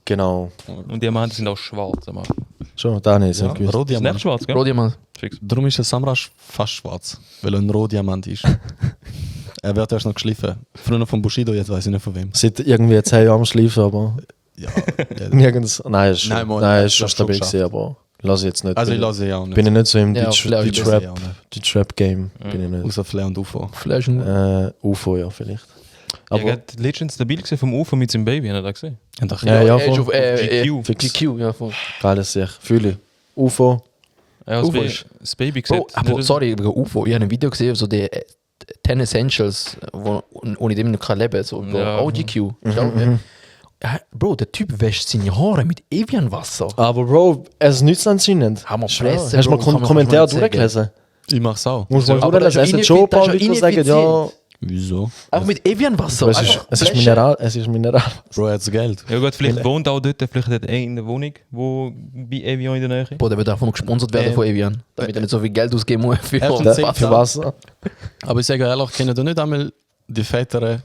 Genau. Und Diamanten sind auch schwarz. Aber Schon, da nicht. Ja. ist nicht Rohdiamant. schwarz, gell? Rohdiamant. Fix. Darum ist der Samrasch fast schwarz, weil er ein Rohdiamant ist. Er wird erst noch geschliffen. Früher von Bushido, jetzt weiß ich nicht von wem. Seit irgendwie 10 Jahren schleifen, aber Ja, nirgends. Nein, ist Nein, Mann, nein, das ist schon ist stabil schon gewesen, aber lass ich jetzt nicht. also ich lasse ja auch nicht. bin ich nicht so im Ja, vielleicht Ich lasse ja auch nicht. Deutsch-Rap-Game. Bin ich nicht. Außer Flair und UFO. Flash und UFO, ja, vielleicht. Aber Aber ja, letztens stabil gesehen vom UFO mit seinem Baby, hat er gesehen. Und doch, ja, ja, er ist voll. auf GQ. Fix. GQ, ja, voll. Geiles sich. Fühle ich. UFO. Ja, UFO ist- das Baby gesehen. Bro, aber sorry, wegen UFO, ich habe ein Video gesehen, so die 10 Essentials, wo ohne dem ich kann leben, so Bro, Ja. auch GQ. Ja, Bro, der Typ wäscht seine Haare mit Evian-Wasser. Aber Bro, es nützt anscheinend. Hammer Schau, Presse, hast du mal Bro, kann man Kommentare nicht sagen. durchgelesen? Ich mach's auch. Muss man Aber das durchlesen. ist Es sind schon ein paar das ist Leute, die sagen, ja, ineffizient. Wieso? Einfach mit Evian-Wasser. aber es ist, einfach es ist Flasche. Mineral. Es ist Mineral. Bro, er hat das Geld. Ja gut, vielleicht wohnt auch dort, vielleicht hat er in der Wohnung, wo bei Evian in der Nähe ist. Bro, der wird einfach gesponsert werden von Evian. Damit er nicht so viel Geld ausgeben muss für Er hat Da- Wasser. Für Wasser. Aber ich sage ehrlich, kennen ihr nicht einmal die Väter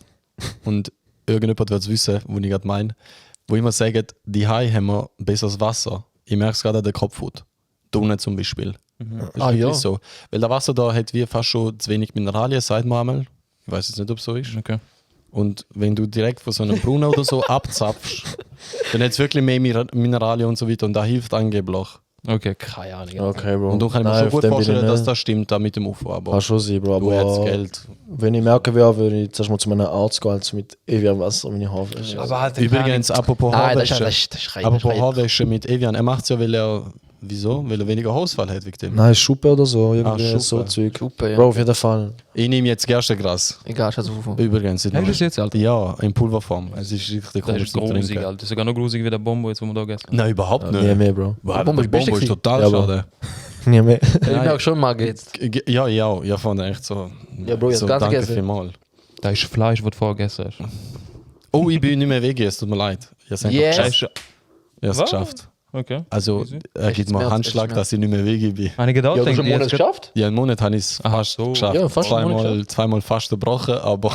und irgendjemand wird es wissen, wo ich gerade meine, wo immer sagen, die Hai haben wir besseres Wasser. Ich merke es gerade an der Kopfhaut. Da unten zum Beispiel. Das ist Ah, wirklich ja. so. Weil das Wasser da hat wie fast schon zu wenig Mineralien, sagt man einmal. Ich weiß jetzt nicht, ob es so ist. Okay. Und wenn du direkt von so einem Brunnen oder so abzapfst, dann hat es wirklich mehr Mineralien und so weiter und da hilft angeblich. Okay, keine Ahnung. Okay, Bro. Und du kann ich mir Nein, schon auf gut dem bin ich vorstellen, dass nicht. das stimmt, da mit dem UFO. Aber Kann schon sein, Bro. du hast Aber Geld. wenn ich merken würde, würde ich zuerst mal zu meinem Arzt gehen, als mit Evian-Wasser meine Haare waschen. Aber halt, Übrigens, apropos Nein, das Haarwäsche. ist Apropos Haarwäsche mit Evian. Er macht es ja, weil er. Wieso? Weil er weniger Haarausfall hat wegen dem. Nein, Schuppe oder so. Irgendwie Schuppe. so Zeug. Schuppe, ja. Bro, auf jeden Fall. Ich nehme jetzt Gerstengras. Egal, scheiß auf. Übrigens. Hast du das jetzt, Alter? Ja, in Pulverform. Es ist richtig Das komisch ist zu grusig, trinken. Alter. Das ist sogar noch grusig wie der Bombo, jetzt, wo wir da gegessen haben. Nein, überhaupt Nie nicht. mehr, Bro. Wow, Bombe der ist besser Bombo ist gewesen. total Ja, aber- schade. Nie mehr. Ich merke schon mal jetzt. Ja, ja, fand echt so. Ja, Bro, ich so, hab's ganz danke gegessen. vielmals. Das ist Fleisch, das du vorher gegessen hast. Oh, ich bin nicht mehr vegan, es tut mir leid. Ich habe es einfach Yes. geschafft. Ich habe es Was? geschafft. Okay. Also, Easy. er gibt mir Schmerz, Handschlag, Schmerz. dass ich nicht mehr vegan bin. Habe ich gedacht, Ja, du hast einen denke, Monat geschafft? Ja, einen Monat habe ich es Aha, fast so. geschafft. Ja, fast einen Monat zweimal fast gebrochen, aber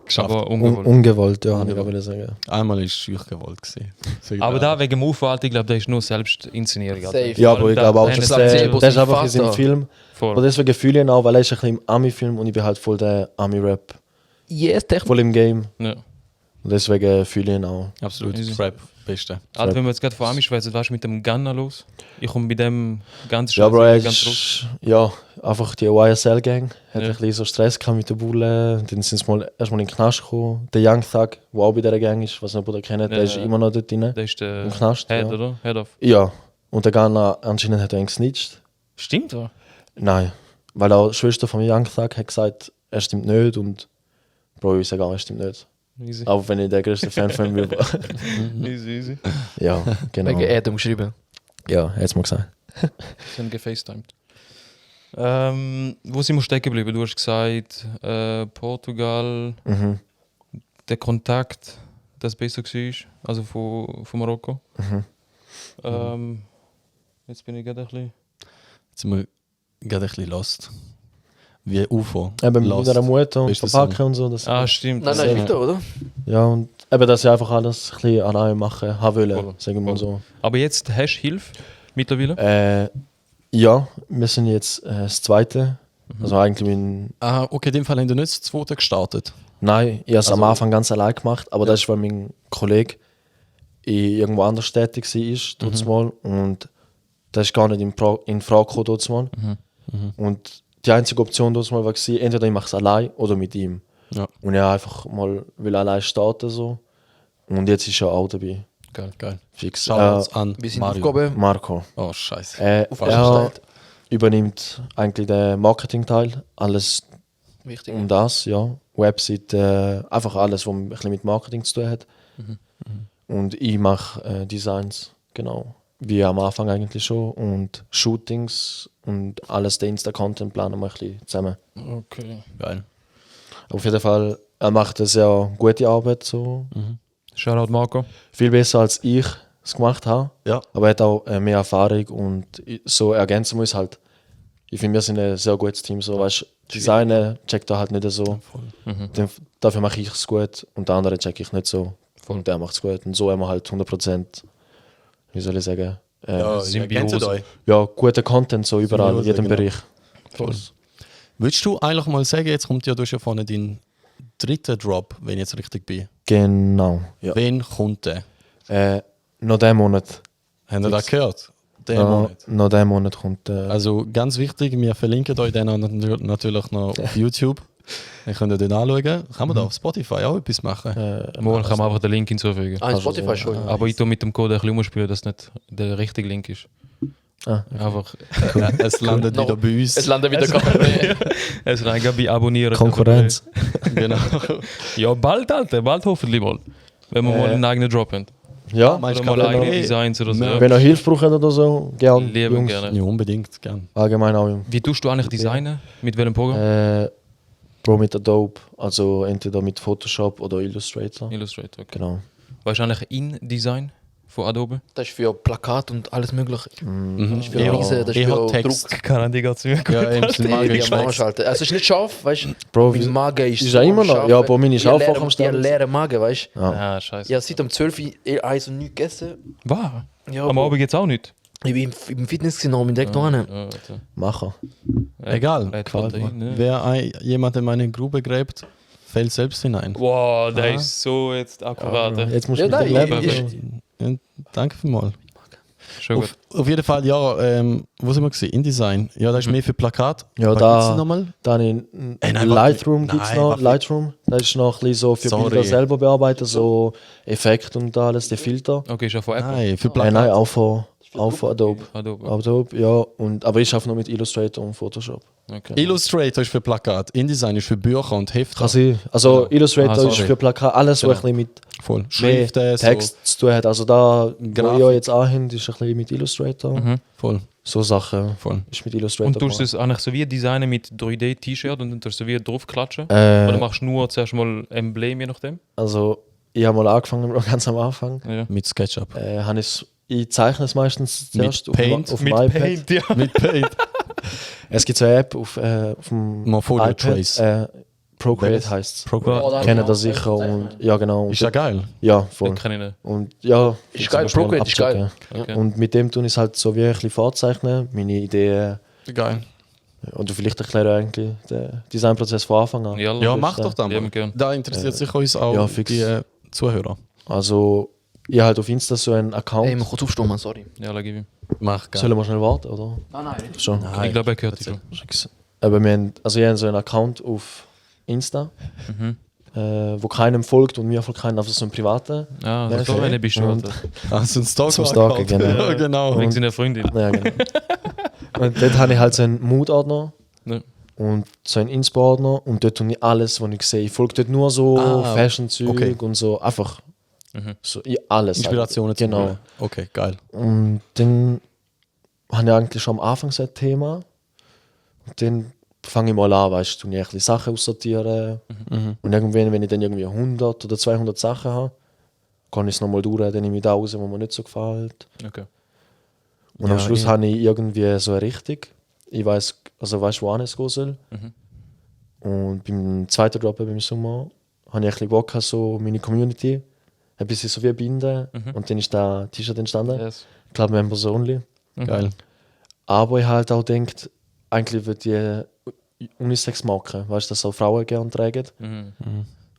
geschafft. aber ungewollt. Ungewollt, ja, habe ich gerade sagen. Einmal ist es gewollt gewesen. Sag Aber ich da wegen dem UFO, Alter, ich glaube, das ist nur Selbstinszenierung. Alter. Safe. Ja, aber ich glaube auch, Nein, dass das der, Placebo, der ist sein einfach in seinem Vater. Film. Voll. Aber deswegen fühle ich ihn auch, weil er ist ein bisschen im Ami-Film und ich bin halt voll der Ami-Rap. Yes, Technik. Voll im Game. Ja. Und deswegen fühle ich ihn auch. Absolut. Easy. Rap, beste. Alter, wenn wir jetzt gerade von Ami schwätzen, was ist mit dem Gunner los? Ich komme bei dem ganz Ja, Bro, er ganz raus. ist, ja, einfach die YSL-Gang. Hat Ja. ein bisschen so Stress gehabt mit den Bullen. Dann sind sie mal, erstmal in den Knast gekommen. Der Young Thug, der auch bei dieser Gang ist, was nicht, ob ihr kennt, der Ja. ist immer noch dort drin. Der ist der Im Knast, Head, ja. oder? Head of. Ja. Und der Gunner anscheinend hat er ihn gesnitcht. Stimmt, oder? Nein. Weil auch die Schwester von Young Thug hat gesagt, er stimmt nicht und Bro, ich sage auch, er stimmt nicht. Easy. Auch wenn ich der größte Fan von ihm bin. Easy, easy. Ja, genau. Wegen Adam geschrieben. Ja, hat's mal gesagt. Sind gefacetimed. Wo sind wir stecken geblieben? Du hast gesagt, Portugal, Mhm. der Kontakt, das besser war, also von Marokko. Jetzt bin ich gerade ein bisschen... Jetzt sind wir gerade ein bisschen lost. Wie UFO. Eben mit Lost. meiner Mutter und Bist du Verpacken und so. Das, Stimmt. Nein, nein, weiter, oder? ja, und eben, dass ich einfach alles ein bisschen allein machen haben wollen, Voll. sagen wir mal so. Aber jetzt hast du Hilfe mittlerweile? Ja, wir sind jetzt das Zweite. Also eigentlich Okay, in dem Fall haben wir nicht das zweite gestartet. nein, ich habe es am Also- Anfang ganz allein gemacht, aber das ist, weil mein Kollege irgendwo anders tätig war, dort mal, und das ist gar nicht in Frage gekommen dort mal. Und die einzige Option dort mal war, entweder ich mache es allein oder mit ihm. Ja. Und ich einfach mal will allein starten so. Und jetzt ist er auch dabei. Geil. Fix. Shoutouts an Wir sind Mario. Aufgabe. Marco. Oh, scheiße. Er gestellt. übernimmt eigentlich den Marketing-Teil, alles Wichtig. um das, ja. Website, einfach alles, was ein bisschen mit Marketing zu tun hat. Und ich mache Designs, genau. Wie am Anfang eigentlich schon. Und Shootings und alles, den Insta-Content planen wir ein bisschen zusammen. Okay. Geil. Auf jeden Fall, er macht eine sehr gute Arbeit, so. Shoutout Marco. Viel besser als ich es gemacht habe. Ja. Aber er hat auch mehr Erfahrung und so ergänzen wir uns halt. Ich finde, wir sind ein sehr gutes Team. So, weißt, Designen checkt er halt nicht so. Dafür mache ich es gut und der andere check ich nicht so. Und der macht es gut. Und so haben wir halt 100%, wie soll ich sagen, Symbiose. Symbiose. Euch. ja, guter Content so überall, in Symbiose, jedem genau. Bereich. Voll. Würdest du eigentlich mal sagen, jetzt kommt ja, du hast ja vorne deinen dritten Drop, wenn ich jetzt richtig bin. Genau. Ja. Wen kommt der? Noch diesen Monat. Habt ihr das gehört? Den Noch Monat. diesen Monat kommt. Also ganz wichtig, wir verlinken euch den natürlich noch auf YouTube. Ihr könnt ihr den anschauen. Kann man da auf Spotify auch etwas machen? Morgen kann man einfach den Link hinzufügen. Ah, Spotify schon. Ja. Aber ich tue mit dem Code ein bisschen umspielen, dass nicht der richtige Link ist. Ah, Einfach, Es landet No. wieder bei uns. Es landet wieder gar nicht. es reicht bei Abonnieren. Konkurrenz. Genau. Ja, bald, Alter, bald hoffentlich mal. Wenn wir mal einen eigenen Drop haben. Ja, Meinst Oder du, mal kann man eigene auch- Designs oder so. Ja. wenn ihr Hilfe braucht oder so, gerne. Lieben Jungs. gerne. Ja, unbedingt, gern. Allgemein auch, Jungs. Wie tust du eigentlich designen? Mit welchem Programm? Bro mit Adobe, also entweder mit Photoshop oder Illustrator. Illustrator, okay. Genau. Weißt du eigentlich InDesign von Adobe? Das ist für Plakat und alles mögliche. Mhm. Das ist für Riesen, das ist für Druck. Kann die ganz mir Ja, eben, sind Die geschmeckt. Anschalten. Also es ist nicht scharf, weißt du? Bro, Mein Magen ist ist ja immer noch- scharf. ja, aber meine ist Ich auch leere- einfach am Start. Ich leere Magen, weißt du? Ah, scheiße. Ja, seit um 12 Uhr habe so nichts gegessen. Wow. Ja, Am Bro. Abend geht's auch nicht. Ich bin im Fitness gesehen, bin direkt noch hin. Macher. Egal. Ne? Wer jemand in meine Grube gräbt, fällt selbst hinein. Wow, der ist so jetzt akkurat. Jetzt musst Ja, du mit dem nein, leben. ich- Ja, danke vielmals. Schon gut. Auf jeden Fall, ja, wo sind wir gewesen? InDesign. Ja, das ist mehr für Plakat. Ja, Was da- gibt's nochmal? Dann in Ey, nein, Lightroom warte. gibt es Nein, noch. warte. Lightroom, das ist noch ein bisschen so für Sorry. Bilder selber bearbeiten, so Effekte und alles, die Filter. Okay, ist ja von Apple. Nein, für Plakat. Nein, auch von Adobe. Adobe. Adobe, ja. Aber ich arbeite noch mit Illustrator und Photoshop. Okay. Illustrator ist für Plakat, InDesign ist für Bücher und Hefte. Kann sein. Also Illustrator Ah, ist sorry. für Plakat, alles, Genau. was ein bisschen mit Voll. mehr Schriften, Text zu tun hat. Also da, wo Grafik. ihr jetzt anhängt, ist ein bisschen mit Illustrator. so. Voll, So Sachen voll. ist mit Illustrator. Und tust du gemacht. es eigentlich so wie designen mit 3D-T-Shirt und dann tust du wie draufklatschen? Oder machst du nur zuerst mal Emblem, je nachdem? Also ich habe mal angefangen, ganz am Anfang. Ja. Mit SketchUp. Ich zeichne es meistens Mit zuerst Paint? auf dem Mit iPad. Paint, ja. Mit Paint. Es gibt so eine App auf dem Morpholio iPad. Trace. Procreate Welches? heißt es. Procreate. Kennen das sicher und ja genau. Und Ist ja geil. ja, voll. Den kann ich nicht. Und ja, Ist geil, zum Beispiel Procreate ist geil. abchecken. Okay. Und mit dem tue ich es halt so wie ein bisschen vorzeichnen, meine Ideen. Geil. Und vielleicht erkläre eigentlich den Designprozess von Anfang an. Ja, Ja, mach doch das Ja, mal. gern. Da interessiert sich uns auch ja, fix. die Zuhörer. Also, ich habe halt auf Insta so einen Account. Ey, man kann aufstehen, Mann, sorry. Ja, gib ihm. Mach geil. Sollen wir schnell warten, oder? Nein, nein. Schon. Ich glaube, er gehört dich schon. Aber wir haben, also ich habe so einen Account auf Insta, wo keinem folgt und mir folgt keinem, einfach so einen privaten. Ah, Ja, so okay. eine bist du. Und- Alter. Also ein Stalker. Zum Stalken, genau. Ja, genau. Wegen seiner Freundin. Ja, genau. Und dort habe ich halt so einen Mood-Ordner. Ja. und so ein Inspartner und dort tue ich alles, was ich sehe. Ich folge dort nur so Fashion-Zeug okay. und so, einfach so alles. Inspirationen zu Genau. holen. Okay, geil. Und dann habe ich eigentlich schon am Anfang so ein Thema. Und dann fange ich mal an, weißt du, ich ein bisschen Sachen aussortieren. Und irgendwann, wenn ich dann irgendwie 100 oder 200 Sachen habe, kann ich es nochmal durch, dann nehme ich da raus, wo mir nicht so gefällt. Okay. Und am Schluss habe ich irgendwie so eine Richtung. Ich weiß, also weißt du, wo es gehen soll. Und beim zweiten Drop beim Sommer habe ich ein bisschen Bock gehabt, so meine Community ein bisschen so wie binden. Und dann ist da ein T-Shirt entstanden. Yes. Ich glaube, Members Only. Geil. Aber ich halt auch denkt, eigentlich würde ich Unisex-Marken, weißt du, dass auch Frauen gerne tragen.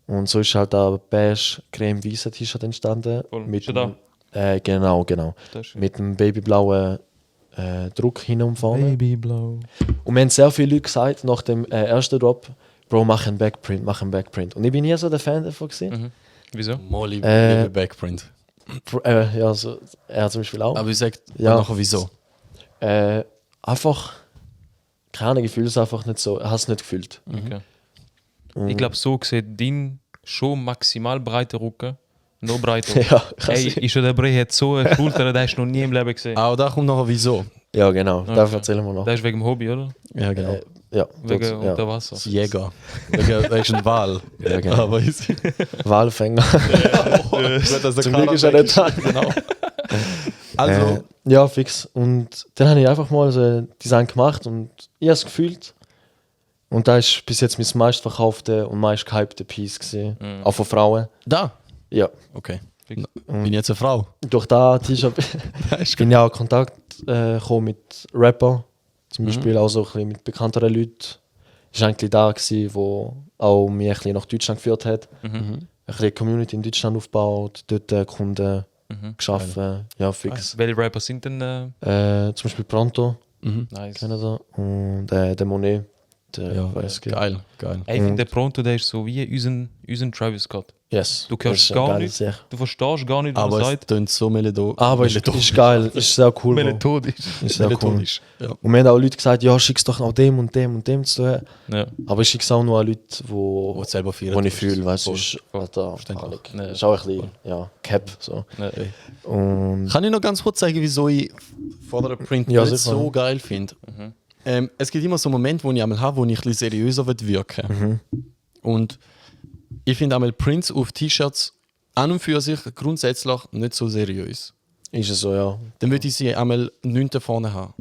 Und so ist halt ein beige, creme-weiße T-Shirt entstanden. Voll. Mit Schon da? Genau. Das ist schön. Mit dem babyblauen Druck hin und vorne. Babyblau. Und mir haben sehr viele Leute gesagt, nach dem ersten Drop, Bro, mach einen Backprint. Und ich bin nie so der Fan davon gewesen. Wieso? Molly liebe Backprint. Ja, also, er zum Beispiel auch. Aber ich sag Ja. nachher wieso. Einfach, keine Ahnung, ich fühle es einfach nicht so. Er hat es nicht gefühlt. Okay. Ich glaube, so sieht dein schon maximal breiter Rücken noch breiter. Ja, kann Ey, sein. ist der Bre hat so eine Schulter, den hast du noch nie im Leben gesehen. Aber da kommt nachher wieso. Ja, genau. Das erzählen wir noch. Das ist wegen dem Hobby, oder? Ja, genau. Ja, Wegen dort, ja. unter Wasser. Das Jäger. Er ist ein Wal. Ja, genau. Aber ist Walfänger. Zum Glück ist er nicht da. Genau. Also, Ja, fix. Und dann habe ich einfach mal so ein Design gemacht und ich habe es gefühlt. Und da ist bis jetzt mein meistverkaufte und meist gehypte Piece gesehen. Auch von Frauen. da. Ja. Okay. Bin jetzt eine Frau. Durch das T-Shirt bin ich auch in Kontakt gekommen mit Rapper. Zum Beispiel auch so ein bisschen mit bekannteren Leuten. Das war eigentlich da, wo auch mich ein bisschen nach Deutschland geführt hat. Ein bisschen die Community in Deutschland aufgebaut, dort Kunden geschaffen. Ja, fix. Welche Rapper sind denn Zum Beispiel Pronto, nice? kennen da. Und der Monet, der Ja, weiß geil. Ey, ich finde, der Pronto, der ist so wie unser Travis Scott. Yes. Du Das hörst ist gar eine geile nicht, Sache. du verstehst gar nicht, was Aber er es sagt. tönt so melodisch. Aber ist geil, ist sehr cool. Bro. Methodisch. Ist sehr cool. Melodisch. Ja. Und mir haben auch Leute gesagt, ja, schick's doch noch dem und dem und dem zu tun. Ja. Aber ich schicke es auch nur an Leute, Wo du selber feiern wo ich tust. fühle, weißt du, Voll. ist, Alter, Verständlich. Alter, ist auch ein bisschen, ja, Cap, so. Und Kann ich noch ganz kurz sagen, wieso ich Vorder Print Ja, nicht sicher. so geil finde? Es gibt immer so Momente, wo ich einmal habe, wo ich ein bisschen seriöser wirken will. Und ich finde einmal Prints auf T-Shirts an und für sich grundsätzlich nicht so seriös. ist es so, ja. Dann würde ich sie einmal nicht da vorne haben.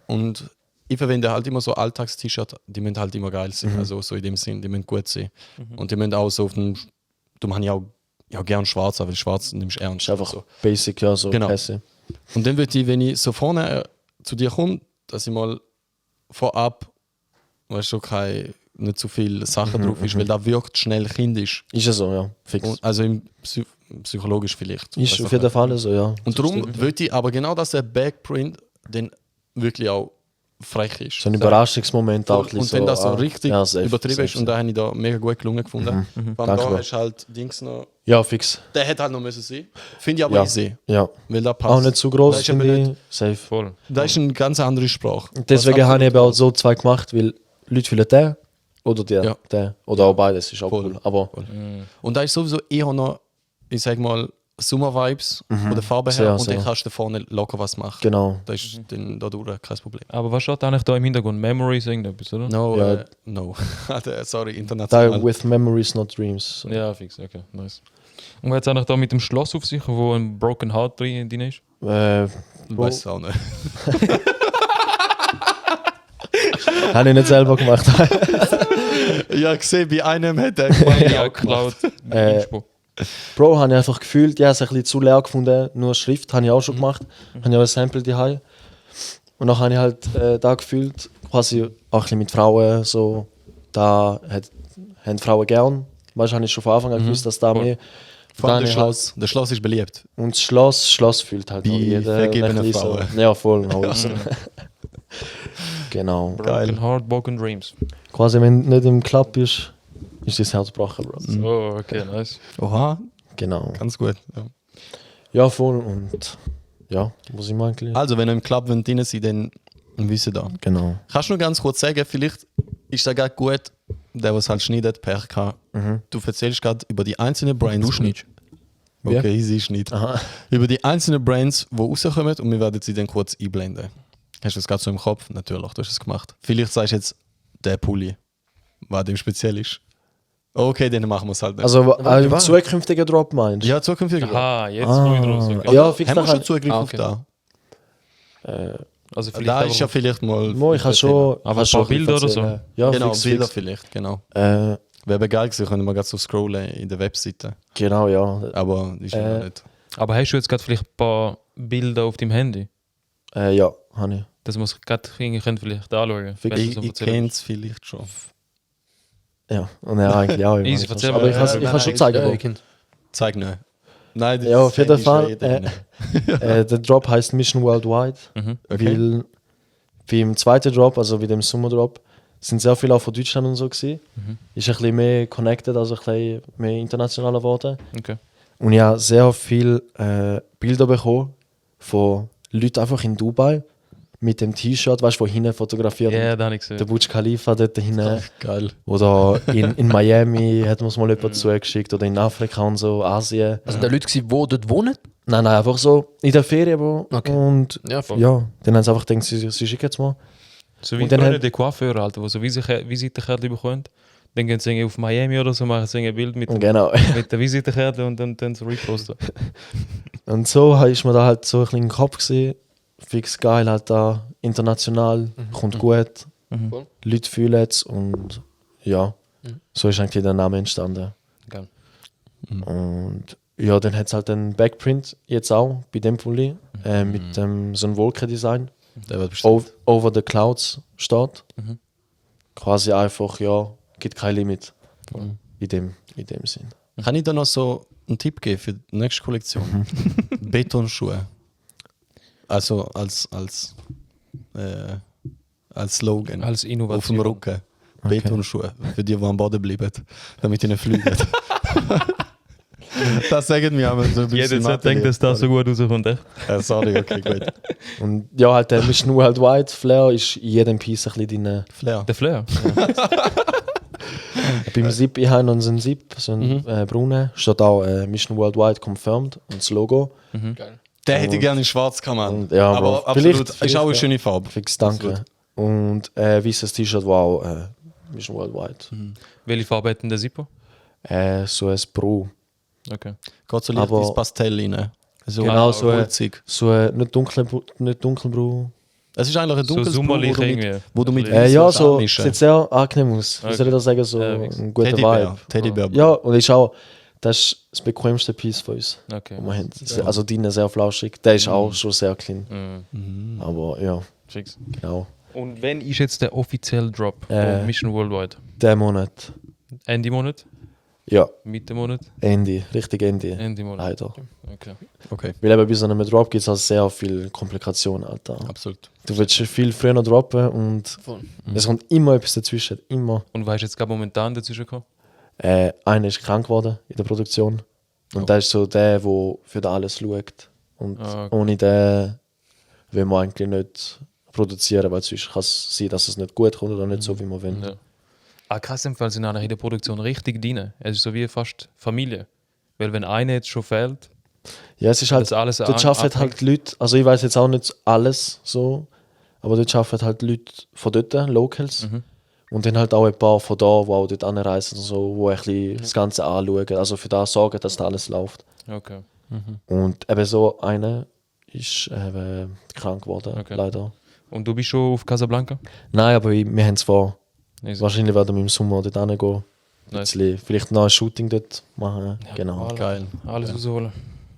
Und ich verwende halt immer so Alltags-T-Shirts, die müssen halt immer geil sein. Also so in dem Sinn, die müssen gut sein. Und die müssen auch so auf den. Du machst ja auch gern schwarz, weil schwarz nimmst du ernst. Ist einfach so. basic, ja, so Genau. Pässe. Und dann würde ich, wenn ich so vorne zu dir komme, dass ich mal vorab, weißt du, nicht so viele Sachen drauf ist, weil da wirkt schnell kindisch. Ist es so, ja, fix. Und also psychologisch vielleicht. Ist Weißt auf du, jeden Fall so, ja. Und darum würde ich aber genau, dass der Backprint dann wirklich auch frech ist. So ein Überraschungsmoment auch. ein Und bisschen wenn das so ah, richtig ja, safe, übertrieben safe, ist, und da habe ich da mega gut gelungen gefunden. Vor allem Danke, da Bro. hast du halt Dings noch. Ja, fix. Der hätte halt noch müssen sein. Finde ich aber Ja. easy. Ja. Weil da passt. Auch nicht zu Da groß, ist eben finde ich. nicht- Safe. Voll. Da ist eine ganz andere Sprache. Deswegen Was habe ich eben absolut auch so zwei gemacht, weil Leute fühlen den oder der. Ja. Der. Oder auch beides, ist auch Voll. cool. Aber Und da ist sowieso eher noch, ich sag mal, Summer-Vibes von der Farbe her. Sehr, und dann sehr. kannst du vorne locker was machen. genau. Da ist dann dadurch kein Problem. Aber was steht eigentlich da im Hintergrund? Memories, irgendetwas, oder? No, Ja. no. Sorry, Die international. with memories, not dreams. So. Ja, fix, okay, nice. Und was hat es eigentlich da mit dem Schloss auf sich, wo ein Broken Heart drin ist? Weiß es auch nicht. Habe ich nicht selber gemacht. Ja, gesehen, bei einem hat er gemeint, Ja, geklaut. Inspo. Bro, habe ich einfach gefühlt, ja, es ein bisschen zu leer gefunden. Nur Schrift habe ich auch schon gemacht. Habe ich auch ein Sample daheim. Und dann habe ich halt da gefühlt, quasi auch ein bisschen mit Frauen, so, da haben Frauen gern. Weißt du, habe ich schon von Anfang an gewusst, dass da mehr. Vor allem Dann das halt- Schloss. Das Schloss ist beliebt. Und das Schloss fühlt halt Bei auch jeder. vergebenen ein bisschen Frauen. So. Ja, voll. Also. Genau. Broken Heart, Broken Dreams. Quasi, wenn du nicht im Club bist, ist das Herz gebrochen, Bro. Oh, okay, nice. Oha, Genau. ganz gut. Ja. Ja, voll. Und ja, muss ich mal eigentlich. Also, wenn ihr im Club drin seid, dann wisst ihr da. Genau. Kannst du noch ganz kurz sagen, vielleicht, ist das gerade gut, der was halt schneidet, Pech gehabt. Du erzählst gerade über die einzelnen Brands. Du schneidest. Okay, easy Schnitt. Über die einzelnen Brands, die rauskommen und wir werden sie dann kurz einblenden. Hast du das gerade so im Kopf? Natürlich, du hast es gemacht. Vielleicht sagst du jetzt, der Pulli, was dem speziell ist. Okay, dann machen wir es halt nicht. Also im was? zukünftigen Drop meinst du? ja, zukünftig. Aha, jetzt wo ich raus. Okay. Ja, fix Haben wir nachher. schon Zugriff okay. auf da? Also vielleicht Da aber ist ja vielleicht mal... Mo, ich habe schon. Aber ich habe ein paar Bilder oder so? erzählen. Ja, Genau, fix, Bilder fix. vielleicht, genau. Äh, Wäre geil gewesen, können wir gerade so scrollen in der Webseite. genau, ja. Aber ist ja noch nicht. Aber hast du jetzt gerade vielleicht ein paar Bilder auf deinem Handy? Ja, habe ich. Das muss ich gerade vielleicht anschauen. Fix. wenn du Ich, so ich erzählst. kenne es vielleicht schon. Ja, und er eigentlich auch. Easy, erzähl aber mal. ich kann schon zeigen. Ja, wo. ich kenn's. Zeig nicht. Nein, das Ja, auf jeden Handy ist Fall, eh drin. Der Drop heißt Mission Worldwide, Okay. weil wie im zweiten Drop, also wie dem Summer Drop, sind sehr viele auch von Deutschland und so gewesen. Ist ein bisschen mehr connected, also ein bisschen mehr internationaler geworden. Okay. Und ich habe sehr viele Bilder bekommen von Leuten einfach in Dubai mit dem T-Shirt, weißt du, wo hinten fotografiert. Ja, da habe ich Der gesehen. Burj Khalifa dort hinten. Geil. Oder in Miami hat man es mal jemand zugeschickt. Oder in Afrika und so, Asien. Also der Leute, die dort wohnen? Nein, einfach so in der Ferien, Bro. Okay. Und Ja, voll. ja, dann haben sie einfach gedacht, sie schicken jetzt mal. So wie Und dann früher hat- die Coiffeure, Alter, die so Visitenkärtchen bekommen. Dann gehen sie irgendwie auf Miami oder so, machen sie ein Bild mit, Genau. mit der Visitenkarte und dann so reposten. Und so ist mir da halt so ein bisschen im Kopf gesehen. Fix geil, halt da international, kommt gut. Voll. Leute fühlen es und ja, so ist eigentlich der Name entstanden. Geil. Und ja, dann hat es halt den Backprint jetzt auch bei dem Pulli mit so einem Wolkendesign. Der wird bestimmt. Over the Clouds steht. Quasi einfach, ja, gibt kein Limit in dem Sinn. Kann ich da noch so einen Tipp geben für die nächste Kollektion? Betonschuhe. Also als Slogan. Als Auf dem Innovation. Rücken. Betonschuhe. Für die, die am Boden bleiben. Damit die nicht fliegen. Das sagen wir aber so ein Jeder bisschen. hat gedacht, dass das so gut rauskommt, echt? Sorry, okay, gut. Und ja, halt der Mission Worldwide Flair ist in jedem Piece ein bisschen drin. Flair. Der Flair. Beim Zip, ich habe noch so einen Zip, so einen braunen, steht auch Mission Worldwide confirmed und das Logo. Geil. Der hätte ich gerne in schwarz gemacht. Und ja, aber aber absolut. vielleicht, ist auch eine ja. schöne Farbe. Fix, danke. Und weißes T-Shirt war auch Mission Worldwide. Welche Farbe hat denn der Zippo? So ein Pro. Okay. Geht so leicht Aber- ins Pastell rein. So Genau, so ein- holzig. So nicht dunkelbraun. Es ist eigentlich ein So dunkles Blau, sommerlich wo du irgendwie. mit, wo du mit Ja, Weiss so anmischen. sieht sehr angenehm aus. Wie Okay. soll ich das sagen? So fix. ein guter Teddybär. Vibe. Teddybär. Ja, und ist auch, das ist das bequemste Piece von uns. Okay. wo wir haben. Also drinnen sehr flauschig. Der ist auch schon sehr clean. Mhm. Aber ja, Fix. genau. Und wenn ist jetzt der offizielle Drop Äh. von Mission Worldwide? Der Monat. Ende Monat? Ja, Mitte Monat? Ende. Richtig Ende. Ende Monat. Leider. Okay. Okay, Weil eben bei so einem Drop gibt es halt sehr viele Komplikationen, Alter. absolut. Du willst schon viel früher noch droppen und Voll. es kommt immer etwas dazwischen. Immer. Und weißt du jetzt gerade momentan dazwischen gekommen? Einer ist krank geworden in der Produktion. Und der ist so der für den alles schaut. Und Ah, okay. ohne den will man eigentlich nicht produzieren, weil sonst kann es sein, dass es nicht gut kommt oder nicht so, wie man will. Ja. Ah, krass, im Fall sind alle in der Produktion richtig drin. Es ist so wie fast Familie. Weil wenn einer jetzt schon fehlt, Ja, es ist halt, das alles dort arbeiten halt Leute, also ich weiß jetzt auch nicht alles so, aber dort arbeiten halt Leute von dort, Locals. Und dann halt auch ein paar von da, die auch dort anreisen, und so, wo ein bisschen das Ganze anschauen, also für das sorgen, dass da alles läuft. Okay. Und eben so einer ist eben krank geworden, Okay. leider. Und du bist schon auf Casablanca? Nein, aber wir haben es vor. Easy. Wahrscheinlich werden wir im Sommer dort hingehen. Nice. Vielleicht noch ein Shooting dort machen. Genau. Geil. Alles rausholen.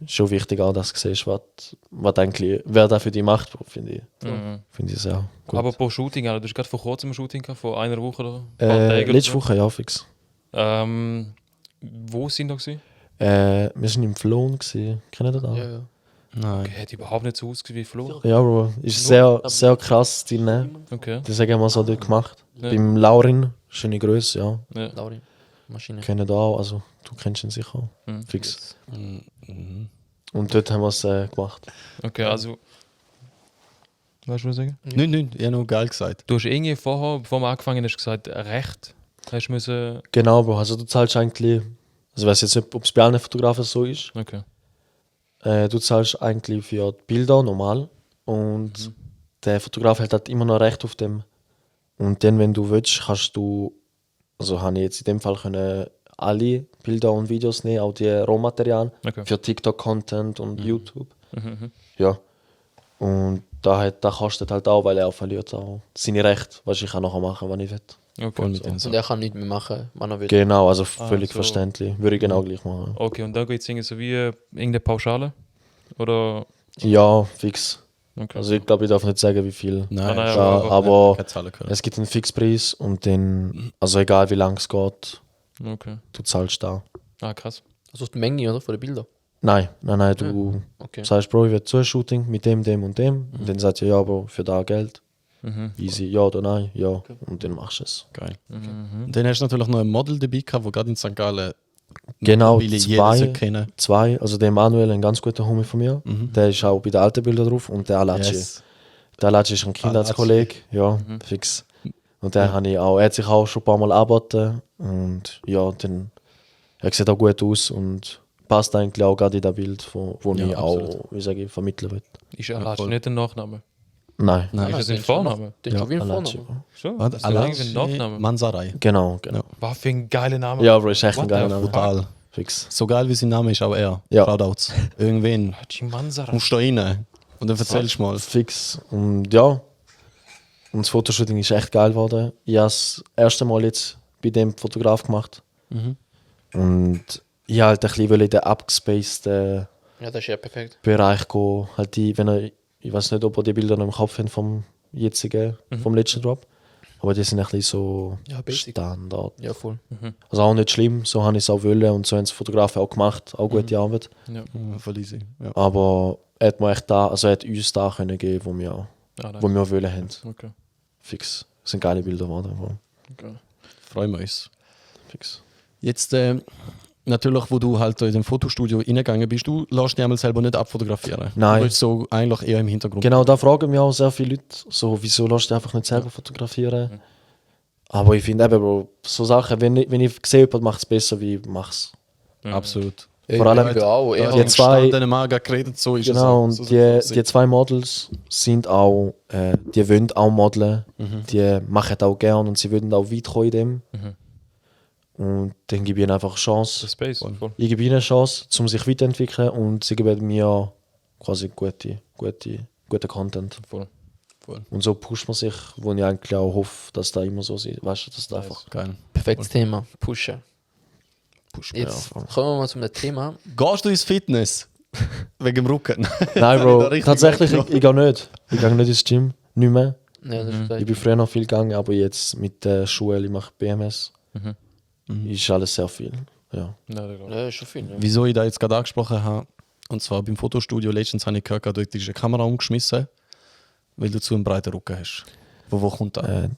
Schon wichtig auch, dass du siehst, was eigentlich, wer da für dich macht, finde ich. Finde ich sehr gut. Aber pro Shooting, Alter, du hast gerade vor kurzem ein Shooting gehabt, vor einer Woche oder ein paar Tagen oder letzte so. Woche, ja, fix. Wo sind wir gewesen? Wir sind im Flown gewesen. Kennt ihr das auch? Ja, ja. Nein. Hat überhaupt nicht so ausgesehen wie Flo. Ja, Bro. Ist sehr, sehr krass drin. Okay. Das haben wir so dort gemacht. Ja. Beim Laurin, schöne Größe, ja. Ja. Laurin. Maschine. Kennen da auch, also du kennst ihn sicher auch. Mhm. Fix. Und dort haben wir es gemacht. Okay, also Weißt du, was ich sagen? Nicht, ich habe nur geil gesagt. Du hast irgendwie vorher, bevor wir angefangen haben, gesagt, Recht. Hast du müssen. Genau, Bro. Also du zahlst eigentlich, also ich weiß jetzt nicht, ob es bei allen Fotografen so ist. Okay. Du zahlst eigentlich für die Bilder normal und der Fotograf hat halt immer noch Recht auf dem. Und dann, wenn du willst, kannst du, also habe ich jetzt in dem Fall können alle Bilder und Videos nehmen, auch die Rohmaterial Okay. für TikTok-Content und YouTube. Ja. Und da kostet halt auch, weil er auch verliert auch seine Rechte, was ich kann nachher machen, was ich will. Okay. Voll mit dem Und er kann nicht mehr machen, wann er will. Genau, also völlig so. verständlich. Würde ich genau gleich machen. Okay, und da geht es irgendwie so wie irgendeine Pauschale? Oder. Ja, fix. Okay. Also ich glaube, ich darf nicht sagen, wie viel. Nein, nein, Ja, aber- aber keine Zahlen gehört. es gibt einen Fixpreis und dann, also egal wie lang es geht, Okay. du zahlst da. Ah, krass. Also die Menge, oder? Von den Bildern. Nein, du Okay. sagst, Bro, ich will zu einem Shooting mit dem, dem und dem. Und dann sagt er, ja, aber für da Geld. Easy, ja oder nein, ja. Und dann machst du es. Geil. Und dann hast du natürlich noch ein Model dabei gehabt, wo gerade in St. Gallen Genau, mittlerweile jeder zwei, kennen. zwei. Also der Manuel, ein ganz guter Homie von mir, der ist auch bei den alten Bildern drauf. Und der Alaci. Yes. Der Alaci ist ein Kindheitskollege, ja, fix. Und den habe ich auch, er hat sich auch schon ein paar Mal angeboten. Und ja, dann, er sieht auch gut aus und passt eigentlich auch gerade in das Bild, wo Ja, ich absolut. auch, wie sage ich, vermitteln will. Ist Alaci voll. nicht ein Nachname? Nein, Nein. Ist das ein den schon noch- Vorname? Den Ja, schon wie ein Alaci. Vorname. So? Warte, Das ist doch irgendwie ein Nachname. Mansaray. Genau, genau. Was für ein geiler Name. Ja, Bro, ist echt ein What geiler the Name. Brutal. Fix. So geil wie sein Name ist, auch er. Ja. Shoutouts. Irgendwen Chimanzara. musst du da rein und dann erzählst du mal. Fix. Und ja, und das Fotoshooting ist echt geil geworden. Ich habe das erste Mal jetzt bei dem Fotograf gemacht. Und ich halt ein bisschen in den abgespaceden Ja, das ist ja perfekt. Bereich gehen. Halt die, wenn er, ich weiß nicht, ob ihr die Bilder noch im Kopf habt vom jetzigen, vom letzten Drop. Aber die sind ein bisschen so Ja, basic. Standard. Ja, voll. Also auch nicht schlimm, so habe ich es auch wollen und so haben es Fotografen auch gemacht, auch gute Arbeit. Voll easy. Ja. Aber er hat mir echt da, also er hat uns da können geben, wo wir, Ah, wo wir wollen haben. Okay. Fix. Das sind geile Bilder geworden. Freuen wir uns. Fix. Jetzt natürlich, wo du halt in dem Fotostudio reingegangen bist, du lässt dich einmal selber nicht abfotografieren. Nein. Du bist so eigentlich eher im Hintergrund. Genau, da fragen mich auch sehr viele Leute, so, wieso lässt du dich einfach nicht selber fotografieren? Aber ich finde eben, Bro, so Sachen, wenn ich sehe, jemand macht es besser, wie ich mach's. Absolut. Vor allem ja, auch. Ja, Er die die zwei- zwei Mann geredet, so ist Genau, es. und So die zwei Models sind auch, die wollen auch modeln, die machen auch gern und sie würden auch weit kommen in dem. Und dann gebe ich ihnen einfach eine Chance. Space. Voll. Ich gebe ihnen eine Chance, um sich weiterzuentwickeln und sie geben mir quasi guten Content. Voll. Und so pusht man sich, wo ich eigentlich auch hoffe, dass da immer so ist. Weißt du, dass da einfach. Geil. Perfektes Thema. Pushen. Push Jetzt voll. kommen wir mal zum Thema. Gehst du ins Fitness? Wegen dem Rücken? Nein, Da Bro, richtig tatsächlich, mitgenommen. ich gehe nicht. Ich gehe nicht ins Gym, nicht mehr. Ja, das ist Ich bin früher noch viel gegangen, aber jetzt mit der Schule, ich mache BMS, ist alles sehr viel. Ja. ja, ist schon viel. Ja. Wieso ich da jetzt gerade angesprochen habe, und zwar beim Fotostudio, letztens habe ich gehört, dort ist eine Kamera umgeschmissen, weil du zu einen breiten Rücken hast. Wo kommt das?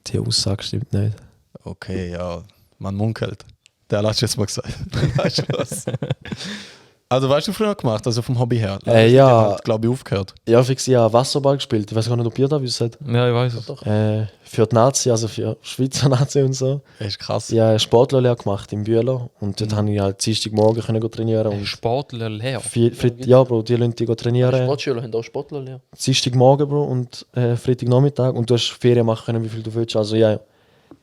Die Aussage stimmt nicht. Okay, ja, man munkelt. Der hat jetzt mal gesagt. Weißt du was? Also, weißt du, früher gemacht, also vom Hobby her? Ja. Glaube ich, aufgehört. Ja, fix, ich habe Wasserball gespielt. Ich weiß gar nicht, ob ihr das wisst. Ja, ich weiß es. Für die Nazi, also für Schweizer Nazi und so. Das ist krass. Ich habe eine Sportlerlehre gemacht in Bühler und dort habe ich halt Dienstagmorgen können trainieren und Sportler leer. ja, Bro, die lassen dich trainieren. Sportschüler haben auch Sportler lernen. Dienstagmorgen, Bro, und Freitagnachmittag und du hast Ferien machen können, wie viel du willst. Also ja,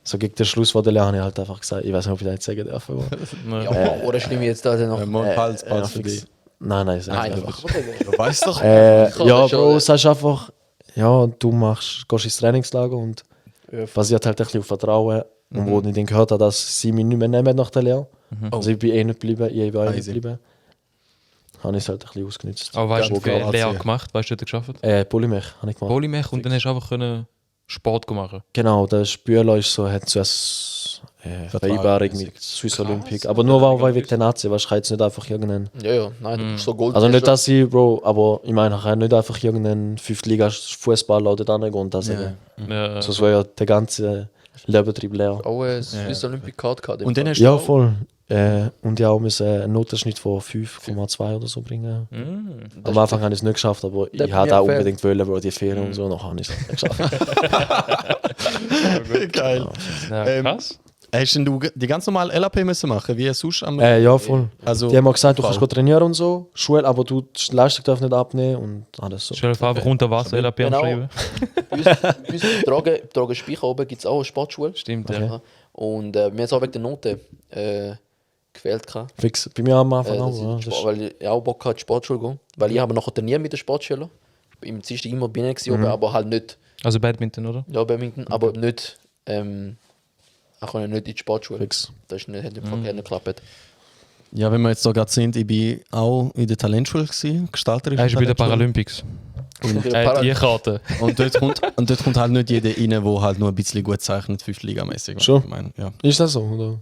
so gegen den Schluss von der Lehre habe ich halt einfach gesagt, ich weiß nicht, ob ich das jetzt sagen darf. Aber, Ja, oder stimme ich jetzt da noch? Mal Pals für fix. dich. Nein, sag Nein, ich einfach. nicht. Du weißt doch. Ja, das schon, Bro, sagst einfach, ja, du gehst ins Trainingslager und basiert halt ein bisschen auf Vertrauen. Und wo ich dann gehört habe, dass sie mich nicht mehr nehmen nach der Lehre, also ich bin eh nicht geblieben, ich bin auch nicht Easy. geblieben, habe ich es halt ein bisschen ausgenutzt. Aber weißt du, Wo wie viel Kroatien. Lehre gemacht? Weißt du, was du geschafft? Polymech habe ich gemacht. Polymech und dann hast du einfach können Sport machen. Genau, der Spüler ist so, hat zuerst Vereinbarung mit Swiss Olympic. Aber nur weil wegen der Nazi, weißt du, ich kann jetzt nicht einfach irgendeinen. Ja, nein, du bist so Gold. Also nicht, dass ich, Bro, aber ich meine, ich kann nicht einfach irgendeinen 5. Liga Fußballer oder dann gehen und das sagen. Ja. Sonst wäre ja der ganze Lebenbetrieb leer. auch eine Swiss Olympic Card gehabt. Und dann hast Ja, du auch voll. Und ja, auch müssen einen Notenschnitt von 5,2 oder so bringen. Am Anfang habe ich es nicht geschafft, aber ich Das hatte mir auch fehlt. unbedingt wollen, weil die Ferien und so, noch habe ich es nicht geschafft. Geil. Ja, krass. Hast denn du die ganz normale LAP müssen machen, wie sonst am... Ja, voll. Also, Die haben auch gesagt, du voll. kannst gut trainieren und so, Schule, aber du die Leistung darf nicht abnehmen und alles so. Stell dir einfach unter Wasser LAP Genau. anschreiben. Bei uns im Drogenspeicher oben gibt es auch eine Sportschule. Stimmt, Okay. ja. Und wir haben es auch wegen der Noten gefehlt. Fix. Bei mir am Anfang Das auch. ist Ja, Sport, weil ich auch Bock hatte, in die Sportschule zu gehen. Weil ich habe nachher trainiert mit den Sportschülern. Im Dienstag immer bin ich oben, aber halt nicht Also Badminton, oder? ja, Badminton, aber nicht auch nicht in die Sportschule. Fix. Das ist nicht, hat nicht geklappt. Ja, wenn wir jetzt da gerade sind, ich bin auch in der Talentschule gewesen, gestalterisch. Er ist bei den Paralympics. Er hat die Karte. Und dort kommt halt nicht jeder rein, der halt nur ein bisschen gut zeichnet, 5 Liga-mäßig. Schon? Ich meine, ja. Ist das so? Oder?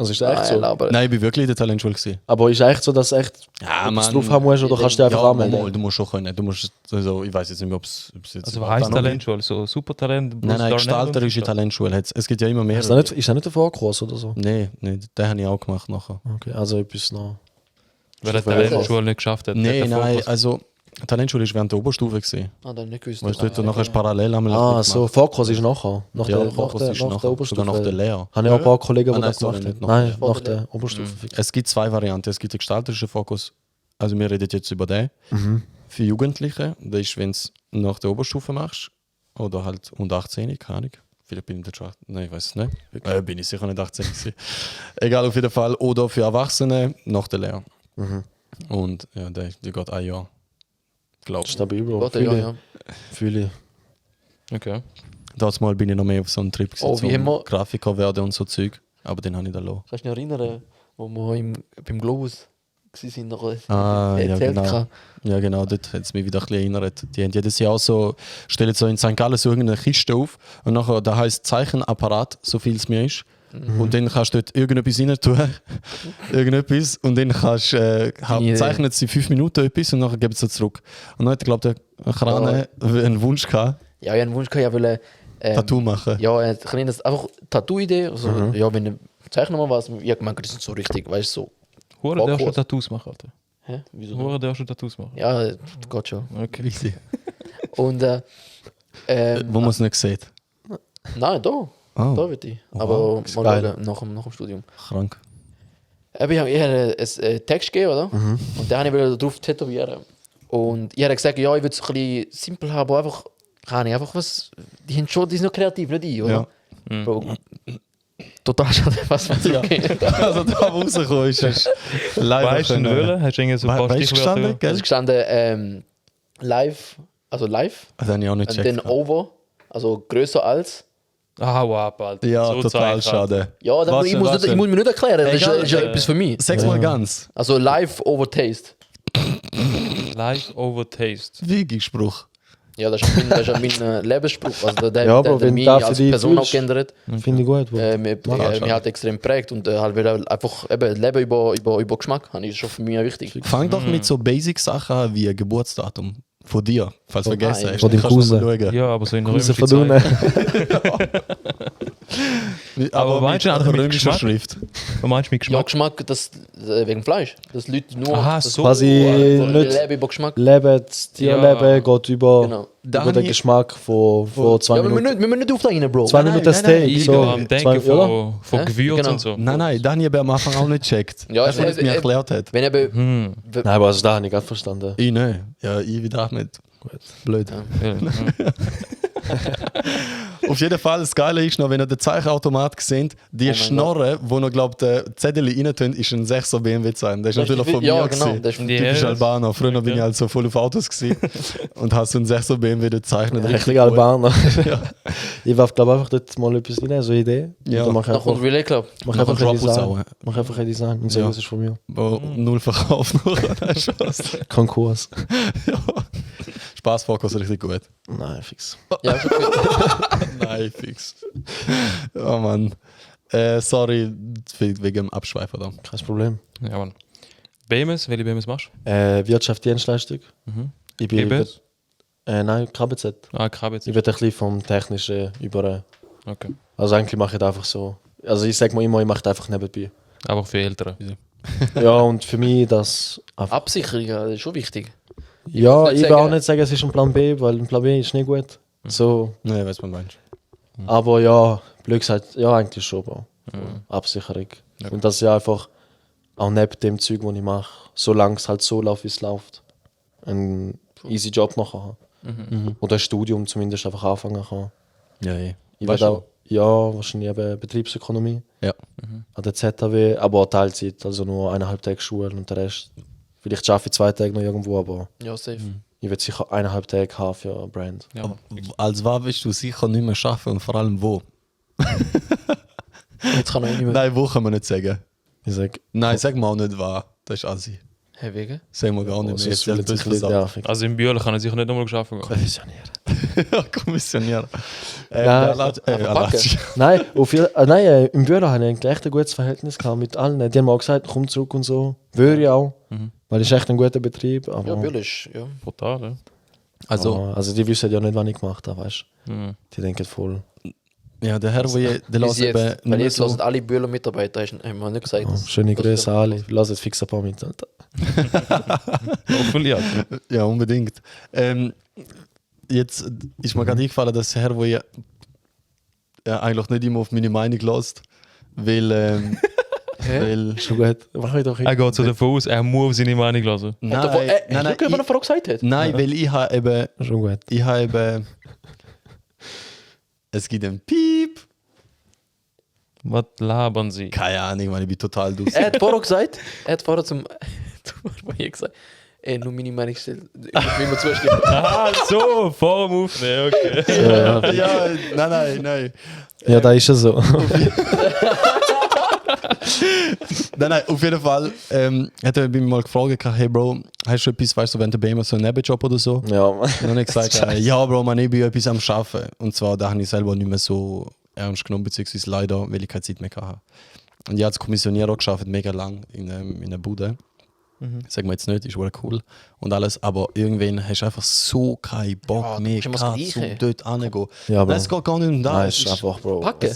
Also ist das echt so? aber Nein, ich bin wirklich in der Talentschule gewesen. Aber ist echt so, dass du echt Ja, etwas drauf haben musst oder kannst du dich einfach ja, anmelden? mal, du musst schon können. Du musst, also, ich weiß jetzt nicht mehr, ob es jetzt... Also was heisst Talentschule? So Supertalent? Bruce Nein, Darnell gestalterische und so? Talentschule. Es gibt ja immer mehr. Ist das nicht der Vorkurs oder so? Nein, den habe ich auch gemacht nachher. Okay, also etwas noch. Weil er die Talentschule nicht geschafft hat. Nein, Hat er nein, Fokus. also Talentschule war während der Oberstufe. Gewesen. dann nicht gewusst. Weißt du, dort nachher hast du parallel einmal Ah, so, Vorkurs ist nachher. Nach Ja, der Fokus ist nach der nachher, Oberstufe. sogar nach der Lehre. Habe ich auch ein paar Kollegen, die Ah, nein, das sorry, gemacht nicht haben. nach Nein, der- nach der Oberstufe. fix. Es gibt 2 Varianten. Es gibt den gestalterischen Fokus. Also wir reden jetzt über den. Für Jugendliche. Das ist, wenn du es nach der Oberstufe machst. Oder halt unter 18, keine Ahnung. Vielleicht bin ich jetzt schon... Nein, ich weiß es nicht. Bin ich sicher nicht 18 gewesen. Egal, auf jeden Fall. Oder für Erwachsene nach der Lehre. Und ja, der geht ein Jahr. Glaube ich. Stabil, Bro. Warte, ja, ja. Fühle ich. Okay. Das Mal bin ich noch mehr auf so einen Trip Oh, wie haben wir- Grafiker werden und so Zeug. Aber den habe ich da lassen. Kannst du dich erinnern, wo wir beim Globus waren? Noch Ah, ja, erzählt genau. gehabt. Ja, genau, dort hat es mich wieder ein bisschen erinnert. Die haben jedes Jahr so, stellen so in St. Gallen so irgendeine Kiste auf und nachher, da heisst Zeichenapparat, so viel es mir ist. Und dann kannst du dort irgendetwas rein tun, irgendetwas, und dann kannst Idee. zeichnen sie 5 Minuten etwas und nachher geben sie es zurück. Und dann hat, glaube ich, der Krane einen Wunsch gehabt, Ja, ich hatte einen Wunsch, ich wollte Tattoo machen. ja, ein kleines, einfach Tattoo-Idee. Also, ja, wenn du zeichne mal was, ich habe gemeint, das ist so richtig, weißt du, so. Hure darfst du Fokus. Tattoos machen, Alter. Hä? Wieso? Hure darfst du Tattoos machen. Ja, das geht schon. Okay. Easy. Und Wo man es nicht sieht. nein, da. Ah. Da wird ich. Aber mal geil. schauen, nach dem Studium. Krank. Ich habe einen Text gegeben, oder? Und den habe ich darauf tätowieren. Und ich habe gesagt, ja, ich würde es ein bisschen simpel haben, aber einfach, keine Ahnung, einfach was. Die sind noch kreativ, nicht ich, oder? Bro, total schade, was wir Also da rausgekommen ist leider Weißt du in Höhle? Hast du irgendwie so ein paar Weißt du Stichwörter? gestanden, Es gell? ist gestanden live, also live, Das habe ich auch nicht und gecheckt. dann over, also größer als. Ah, wow, Alter. Ja, So total Zeichen, Alter. schade. Ja, dann Warte, ich muss warte. mich nicht erklären, das Egal, ist ja etwas für mich. Sag's mal ganz. Also live over taste. Live over Taste. Wiegenspruch. Ja, das ist mein Lebensspruch. Also der, Ja, der, aber der wenn mich du das als für dich Person auch fühlst- geändert. Finde ich gut, Bro. Mir hat extrem geprägt und halt wieder einfach eben Leben über Geschmack, habe ich schon für mich wichtig. Fang doch mit so Basic-Sachen an wie ein Geburtsdatum von dir, falls du vergessen nein. hast. Von deinem Kannst du mal Cousin. schauen. Ja, aber so in Grüße römischer von Zeit. Aber meinst du, mit mit römischer Geschmack? Schrift? Was meinst du mit Ja, Geschmack? Geschmack, das wegen Fleisch. Das Leute nur Aha, das so. Quasi Leben nicht über Geschmack. Leben, das Tierleben geht über, Genau. Da über den habe ich- Geschmack von 2 Ja, wir Minuten. müssen nicht aufdrängen, Bro. 2 Nein, Minuten nein, nein, Steak. Ich so, gehe am Denken zwei- oder? von Hä? Gewürz Genau. und so. Nein, Dani hat am Anfang auch nicht gecheckt. Ja, Erst, wenn es mir erklärt hat. Wenn eben, Nein, aber also da habe ich gerade verstanden. Ich nicht. Ja, ich wieder auch nicht. Blöd. Ja. Auf jeden Fall, das Geile ist noch, wenn ihr den Zeichenautomat seht, die mein Schnorre, wo noch glaubt, der Zettel rein tun, ist ein 6er BMW sein. Das ist natürlich von mir. ja, genau. gewesen. Das ist Ja. Typisch Albaner. Früher bin ich halt so voll auf Autos gewesen und hast so einen 6er BMW gezeichnet. Richtig Albaner. Ich werfe, glaube einfach dort mal etwas rein, so eine Idee. Ja. Und dann mache ich Nach einfach, und Relay Club. mach Nach einfach dem ein Dropouts Design. auch. Mach einfach ein Design und sage, Ja. das ist von mir. Wo null verkauft noch. Nein, Spaß. Konkurs. Spaßfokus richtig gut. Nein, fix. Ja, schon gut. Nein, fix. Oh Mann. Sorry wegen dem Abschweifer da. Kein Problem. Ja, Mann. BMS, welche BMS machst Wirtschaft, Dienstleistung. Ich bin... GBS? Nein, KBZ. du? Ah, Krabbe jetzt. Ich werde ein bisschen vom Technischen über... Okay. Also eigentlich mache ich das einfach so. Also ich sage mir immer, ich mache das einfach nebenbei. Aber für Ältere. Ja, und für mich das einfach. Absicherung, ja, das ist schon wichtig. Ja, würd ich will sagen- auch nicht sagen, es ist ein Plan B, weil ein Plan B ist nicht gut. So, Nein, weiß man meinst. aber ja, blöd gesagt, ja, eigentlich schon, Bro. Absicherung. Und dass ich einfach auch neben dem Zeug, das ich mache, solange es halt so läuft, wie es läuft, einen easy Job nachher habe. Oder ein Studium zumindest einfach anfangen kann. Ja, eh. Ich Weißt werde du? auch, ja, wahrscheinlich eben Betriebsökonomie Ja. an der ZHW, aber auch Teilzeit, also nur 1,5 Tage Schule und der Rest. Vielleicht schaffe ich 2 Tage noch irgendwo, aber Ja, safe. ich werde sicher 1,5 Tage haben für eine Brand. Ja. Als was willst du sicher nicht mehr schaffen und vor allem wo? Jetzt kann er auch nicht mehr. Nein, wo kann man nicht sagen. Ich sage, Nein, sag mal auch nicht was. Das ist Assi. Hey, wegen? Sagen wir gar nicht mehr. Jetzt fühlt sich ein bisschen nervig. Also in Bühler kann er sicher nicht nochmal geschaffen. Professionieren. Kommissionär. Ja, packen. Nein, im Büro habe ich eigentlich echt ein gutes Verhältnis gehabt mit allen. Die haben auch gesagt, komm zurück und so. Würde ich auch. Weil es ist echt ein guter Betrieb. Aber, Ja, Büllisch, ja. Brutal, ja. also die wissen ja nicht, was ich gemacht habe, weißt du? Die denken voll. Ja, der Herr, der Wie lässt sie eben jetzt, weil nicht jetzt so... hören alle Bühler Mitarbeiter, haben wir nicht gesagt. Ja, dass- schöne dass- Grüße an alle. Lass jetzt fix ein paar mit. Alter. Hoffentlich. Ja, unbedingt. Jetzt ist mir gerade eingefallen, dass der Herr, der eigentlich nicht immer auf meine Meinung lässt, weil... weil Schon gut. Mach ich doch Er geht so davon aus, er muss auf seine Meinung lassen. nein, Hast du nein, gehört, was er vorher gesagt hat? nein, weil ich habe eben... Schon gut. Ich habe eben... Es gibt einen Piep. Was labern sie? Keine Ahnung, man, ich bin total dus. Er hat vorher gesagt, er hat vorher zum mir gesagt, nur meine Meinung stellen, wie man zustimmt. Ah, so, vor dem Aufnehmen, okay. Ja, nein. Ja, da ist es so. Nein, auf jeden Fall hat er mich mal gefragt, hey Bro, hast du etwas, weißt du, wenn du bei ihm so einen Nebenjob oder so? Ja, Und dann habe ich gesagt, ja Bro, man, ich bin etwas am Arbeiten. Und zwar, da habe ich selber nicht mehr so ernst genommen, beziehungsweise leider, weil ich keine Zeit mehr hatte. Und ich habe als Kommissionierer gearbeitet, mega lang in einer Bude. Sagen wir jetzt nicht, ist wohl cool und alles, aber irgendwann hast du einfach so keinen Bock Ja, mehr ist immer das gehabt, Gleiche. um dort hinzugehen. Ja, aber- Nein, es geht gar nicht um das. nein, es es ist einfach, Bro. Packen.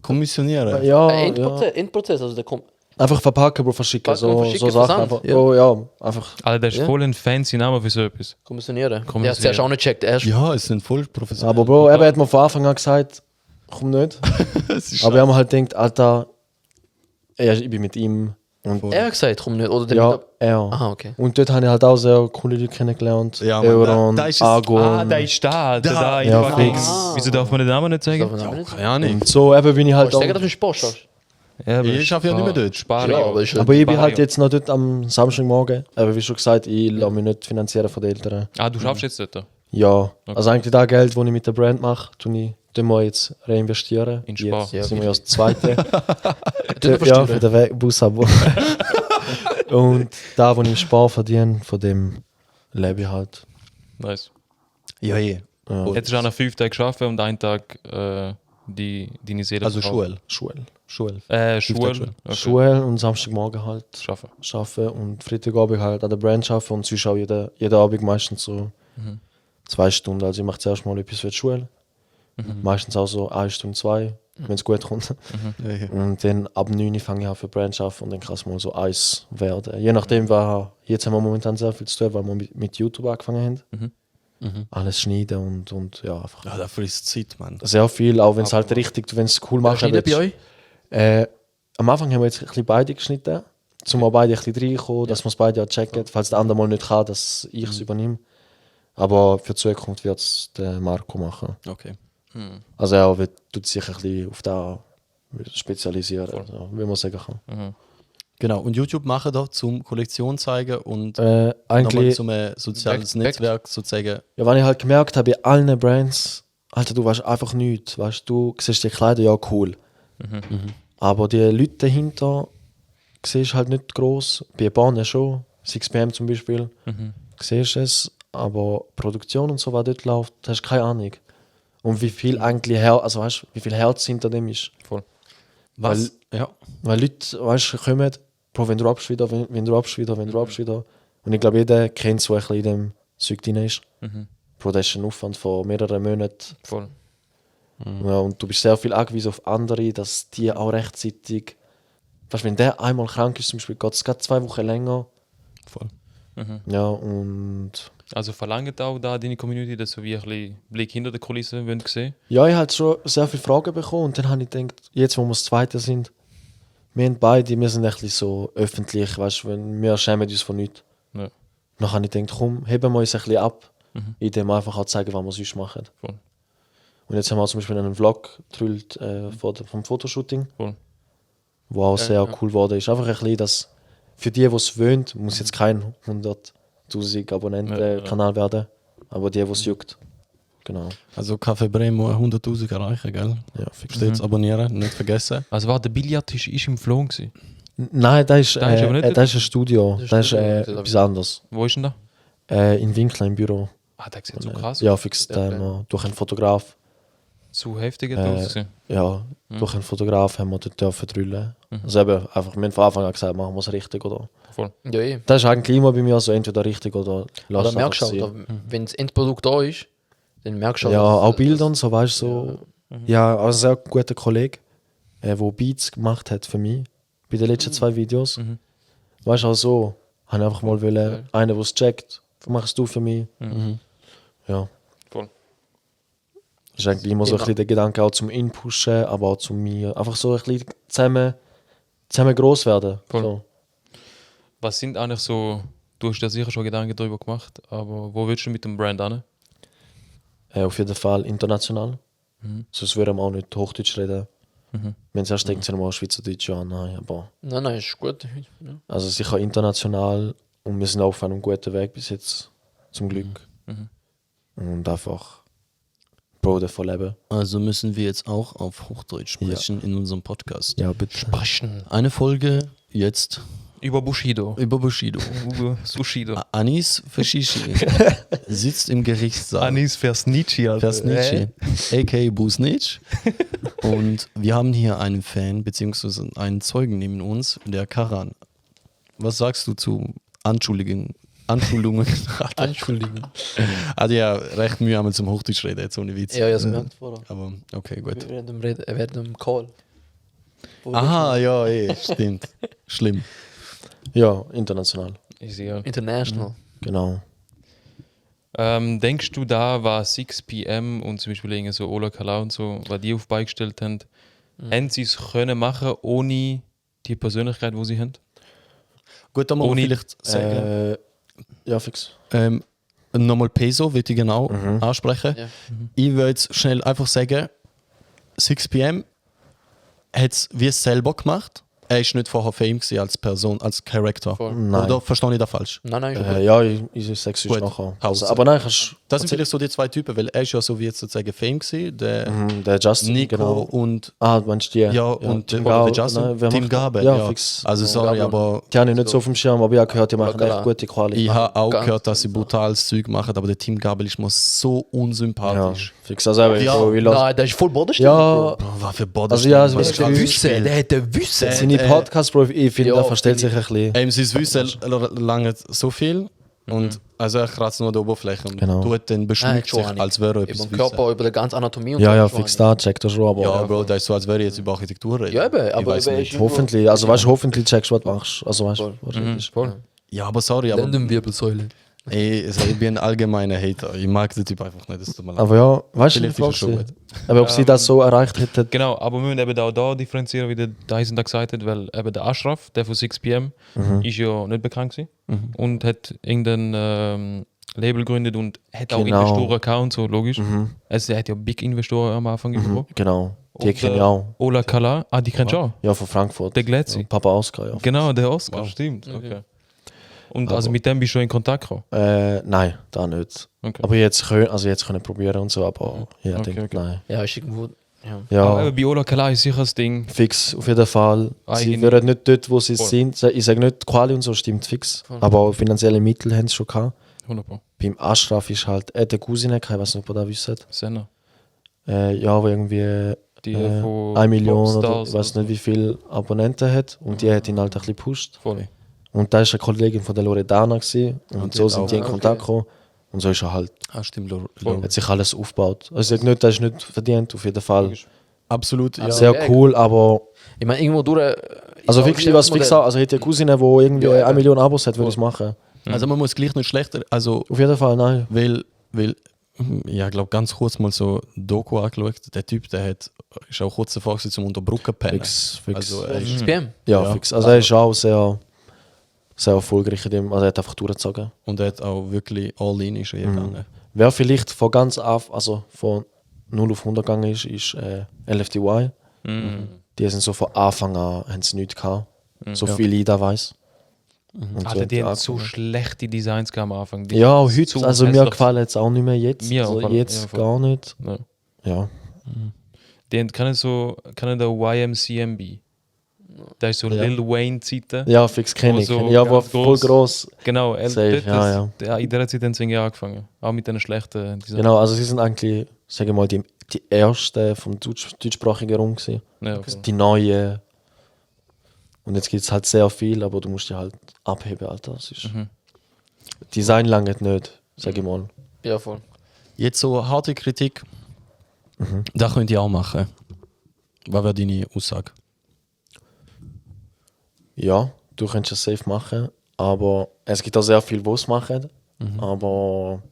Kommissionieren. Ja, ja. Endprozess, also der kommt. Einfach verpacken, Bro, verschicken. Packen und So, verschicken, so Sachen Versand. einfach. Ja. Oh, ja, einfach. Alter, das ist Ja. voll ein fancy Name für so etwas. Kommissionieren. Der hat Kommissionieren. zuerst auch nicht gecheckt. Erst Ja, es sind voll professionell. Aber Bro, er hat mir von Anfang an gesagt, komm nicht. es ist Aber wir haben halt gedacht, Alter, ich bin mit ihm. Und er hat gesagt, komm nicht. Oder der ja, Mitab- er. Aha, okay. Und dort habe ich halt auch sehr coole Leute kennengelernt. Ja, Mann, Euron, da ist es- Argon. Ah, der ist da. Der Da. da in Ja, fucking- fix. Wieso darf man den Namen nicht sagen? Darf man auch nicht? keine Ahnung. Und so eben bin ich halt Ich auch. sage, dass du Spaß hast. Ja, aber Ich arbeite ja nicht mehr dort. Spario. Ja, aber ist Aber ich bin halt Barrio. jetzt noch dort am Samstagmorgen. Aber wie schon gesagt, ich lasse mich nicht finanzieren von den Eltern. Ah, du schaffst jetzt dort? Ja, also eigentlich das Geld, das ich mit der Brand mache, tun wir jetzt reinvestieren. In Spar. Jetzt Ja, sind wir ja das Zweite. Dort ja, versteuern. für den Busabo. Und da, wo ich im Spar verdiene, von dem lebe ich halt. Nice. Ja, je. Ja. Hättest du auch noch 5 Tage geschafft und einen Tag deine Seele Also verkauft? Schule. Schule. Schule. Schule. Schule. Okay. Schule und Samstagmorgen halt Schaffen. arbeiten und Freitagabend halt an der Brand arbeiten und sonst auch jeden Abend meistens so 2 Stunden. Also ich mache zuerst mal etwas für die Schule. Meistens auch so 1 Stunde, 2, wenn es gut kommt. Ja, ja. Und dann ab 9 Uhr fange ich an für Brand zu arbeiten und dann kann es mal so 1 werden. Je nachdem, jetzt haben wir momentan sehr viel zu tun, weil wir mit YouTube angefangen haben. Alles schneiden und ja, einfach Ja, dafür ist Zeit, Mann. sehr viel, auch wenn es halt richtig, wenn es cool machen Schneiden bei euch? Am Anfang haben wir jetzt ein bisschen beide geschnitten, zum auch beide ein bisschen reinkommen, dass wir es beide auch checken, falls der andere mal nicht kann, dass ich es übernehme. Aber für die Zukunft wird es der Marco machen. Okay. Also er tut sich ein bisschen auf das spezialisieren, also, wie man sagen kann. Genau, und YouTube machen da zum Kollektion zeigen und Äh, nochmal eigentlich, zum soziales Back- Netzwerk sozusagen. ja, wenn ich halt gemerkt habe, bei allen Brands, Alter, du weißt einfach nichts. Weißt, du siehst die Kleider, ja cool. Aber die Leute dahinter siehst halt nicht groß. Bei Bahnen schon, 6pm zum Beispiel, siehst es, aber Produktion und so, was dort läuft, hast du keine Ahnung. Und wie viel eigentlich also weißt, wie viel Herz hinter dem ist. Voll. Was? Ja. Weil Leute, weißt du, kommen, Bro, wenn du abst wieder, wenn du abst wieder, wenn du abst wieder. Und ich glaube, jeder kennt so ein bisschen in dem Zeug drin ist. Bro, das ist ein Aufwand von mehreren Monaten. Voll. Ja, und du bist sehr viel angewiesen auf andere, dass die auch rechtzeitig weißt, wenn der einmal krank ist, zum Beispiel, geht es gerade 2 Wochen länger. Voll. Ja, und Also verlangt auch da deine Community, dass wir ein bisschen Blick hinter der Kulisse wollen sehen? ja, ich habe schon sehr viele Fragen bekommen und dann habe ich gedacht, jetzt wo wir das Zweite sind, wir sind beide, wir sind ein bisschen so öffentlich, weißt du, wir schämen uns von nichts. Ja. Dann habe ich gedacht, komm, heben wir uns ein bisschen ab, indem wir einfach auch zeigen, was wir sonst machen. Voll. Und jetzt haben wir auch zum Beispiel einen Vlog gedrillt vom Fotoshooting, Voll. wo auch sehr cool geworden ist. Einfach ein bisschen, dass für die es wollen, muss jetzt kein 100'000 Abonnenten-Kanal werden, aber die es juckt. Genau. Also Café Bremo 100'000 erreichen, gell? Ja, fix. Steht's abonnieren, nicht vergessen. Also war der Billardtisch ist im Floh gewesen. Nein, das ist, Da ist aber nicht das ist ein Studio. Das Das ist ist Studio, etwas anderes. Wo ist denn da? In Winkler im Büro. Ah, der sieht so krass aus. Ja, fix. Ja, Durch einen Fotograf. Zu heftig hat das ausgesehen. Ja, durch einen Fotograf haben wir dort dürfen drüllen. Also eben, einfach, wir haben von Anfang an gesagt, machen wir es richtig oder. Voll. Ja, eh. Das ist eigentlich immer bei mir so, entweder richtig oder Oder es merkst du einfach auch, sein. wenn das Endprodukt da ist, dann merkst du Ja, dass- auch Bilder und so, weißt du, so. Ja, also ein sehr guter Kollege, der Beats gemacht hat für mich, bei den letzten 2 Videos. Weißt du, auch so, habe ich einfach mal wollen, einer, der es checkt, machst du für mich. Ja. Voll. Das ist eigentlich immer so ein bisschen der Gedanke auch zum Inpushen, aber auch zu mir. Einfach so ein bisschen zusammen gross werden. Voll. So. Was sind eigentlich so, du hast dir sicher schon Gedanken darüber gemacht, aber wo willst du mit dem Brand an? Auf jeden Fall international. Sonst würden wir auch nicht Hochdeutsch reden. Wenn es erst denkt, sind wir auch Schweizerdeutsch, ja, nein, aber Nein, ist gut. Ja. also sicher international und wir sind auf einem guten Weg bis jetzt, zum Glück. Und einfach Brode von Leben. Also müssen wir jetzt auch auf Hochdeutsch sprechen in unserem Podcast. Ja, bitte. Sprechen. Eine Folge jetzt Über Bushido. über Bushido. Über Sushido. Anis Fashishi sitzt im Gerichtssaal. Anis Versnici, Alter. Versnici, a.k.a. Busnitsch. Und wir haben hier einen Fan, beziehungsweise einen Zeugen neben uns, der Karan. Was sagst du zu Anschuldigungen? Entschuldigung. Hat ja recht Mühe, einmal zum Hochdeutsch reden, jetzt ohne Witz. Ja, ja, das gemerkt vorher. Aber okay, gut. Wir werden im Call. Aha, ja, stimmt. Schlimm. Ja, international. Ich sehe. International. Genau. Denkst du da, war 6 PM und zum Beispiel irgendwie so Ola Kala und so, was die auf beigestellt haben, hätten sie es können machen ohne die Persönlichkeit, die sie haben? Gut, dann muss man Ohne- vielleicht sagen. Ja, fix. Nochmal Peso, würde ich genau ansprechen. Ja. Ich würde jetzt schnell einfach sagen, 6 PM hat es wie es selber gemacht. Er ist nicht vorher Fame gewesen als Person, als Charakter. Voll. Nein. Oder verstehe ich das falsch? Nein, Ja, ich sage es Gut. nachher. Haus. Also, aber nein, kannst Das sind vielleicht so die 2 Typen, weil er ist ja so wie jetzt sozusagen Fame gewesen, der der Justin, Nico genau. und Ah, du meinst die? ja, und Tim oder der Gabel. Justin, Nein, wer Tim macht- Gabel. Ja, fix. Also sorry, Gabel. aber Die habe ich nicht so auf dem Schirm, aber ich habe gehört, die machen Klar. echt gute Quali. ich habe auch ganz gehört, dass sie brutales Zeug machen, aber der Tim Gabel ist mir so Ja, unsympathisch. fix. Also, aber Ja. ich lasse. Nein, der ist voll bodenständig. Ja, Bro, was für Boden. Also ja, so Was das für ein Gefühl- Spiel. Der hat den Wissen. seine Podcasts, Bro, ich finde, Ja, der verstellt sich ein bisschen. Sein Wissen lange so viel und also er kratzt nur die Oberfläche und Genau. tut dann beschmückt sich, als wäre er Über etwas den Körper, wissen. über die ganze Anatomie und Ja, so ja, schon fix da, checkt er schon, aber. Ja, Bro, das ist so, als wäre ich jetzt über Architektur reden. Ja, eben, Ich aber weiß eben nicht. ist- Hoffentlich, also weißt du, hoffentlich checkst du, was du machst. Also weißt du, was ist. Voll. Ja, aber sorry, aber Lendenwirbelsäule. also ich bin ein allgemeiner Hater. Ich mag den Typ einfach nicht, das tut mir leid. Aber ja, weißt du, Vielleicht die ist er schon Frage. Aber ob sie das so erreicht hätten. Genau, aber wir müssen eben auch da differenzieren, wie der Dyson da gesagt hat, weil eben der Ashraf, der von 6 PM, ist ja nicht bekannt gewesen und hat irgendein Label gegründet und hat auch Genau. Investoren gehabt und so, logisch. Also er hat ja Big Investoren am Anfang bekommen. Genau, die Und, kenne ich auch. Ola Kala, die kennst du auch. Ja, von Frankfurt. Der Glätzi. Ja, Papa Oscar, ja. Genau, der Oscar, stimmt. Okay. Und also mit dem bist du schon in Kontakt gekommen? Nein, da nicht. Okay. Aber jetzt können probieren und so, aber ja, Okay, denke okay. nein. Ja, ist irgendwo. Ja. Aber Ja, eben bei Ola Kala ist sicher das Ding. fix, auf jeden Fall. Sie Eigen- wären nicht dort, wo sie Voll. sind. Ich sage nicht, Quali und so stimmt fix. Aber auch finanzielle Mittel haben sie schon gehabt. 100%. Beim Ashraf ist halt, er hat eine Cousine gehabt, ich weiß nicht, ob ihr das wisst. Senna. Ja, wo irgendwie Die von 1 Million oder Popstars ich weiß nicht, wie viele Abonnenten hat. Und die hat ihn halt ein bisschen gepusht. Voll. Und da war eine Kollegin von der Loredana gewesen. Und die so hat sind auch- die in Kontakt gekommen. Und so ist er halt, Ah, stimmt, hat sich alles aufgebaut. Also ich sage nicht, das ist nicht verdient, auf jeden Fall. absolut, ja. Sehr Ja, cool, aber Ich meine, irgendwo durch, Also Ja, wirklich, was fix also hätte eine Cousine, die irgendwie Ja, 1 Million Abos hat, würde ich es machen. Also man muss gleich nicht schlechter, also Auf jeden Fall, nein. weil ja, ich glaube ganz kurz mal so Doku angeschaut. Der Typ, ist auch kurz davor gewesen, zum Unterbrücken pennen. Fix. Also er ist, XPM. Ja, Ja. fix. Also er ist auch sehr, sehr erfolgreich in dem, also er hat einfach durchgezogen. und er hat auch wirklich all in ist er gegangen. Wer vielleicht von ganz auf, also von 0 auf 100 gegangen ist LFDY. Die sind so von Anfang an, haben sie nichts gehabt. So viel ich da weiß. Und Alter, haben die haben angefangen. so schlechte Designs gehabt am Anfang. Die Ja, auch sind heute, zu also mir hässlich. gefallen jetzt auch nicht mehr jetzt. Mir also auch, jetzt ja, voll. gar nicht. Ja. Ja. Die haben kennen der YMCMB. Da ist so Ja. Lil Wayne Zeiten. Ja, fix kenne ich. so Ja, war ganz voll groß. Genau, Safe, ja. In der Zeit haben sie irgendwie angefangen. Auch mit den schlechten Designs. Genau, also sie sind eigentlich, sage ich mal, die ersten vom deutschsprachigen Raum gewesen. Ja, voll. Die neue. Und jetzt gibt es halt sehr viel, aber du musst die halt abheben, Alter. Das ist Design lange nicht, sag ich mal. Ja, voll. Jetzt so harte Kritik, da könnt ihr auch machen. Was wäre deine Aussage? Ja, du könntest es safe machen, aber es gibt auch sehr viel, die es machen. Aber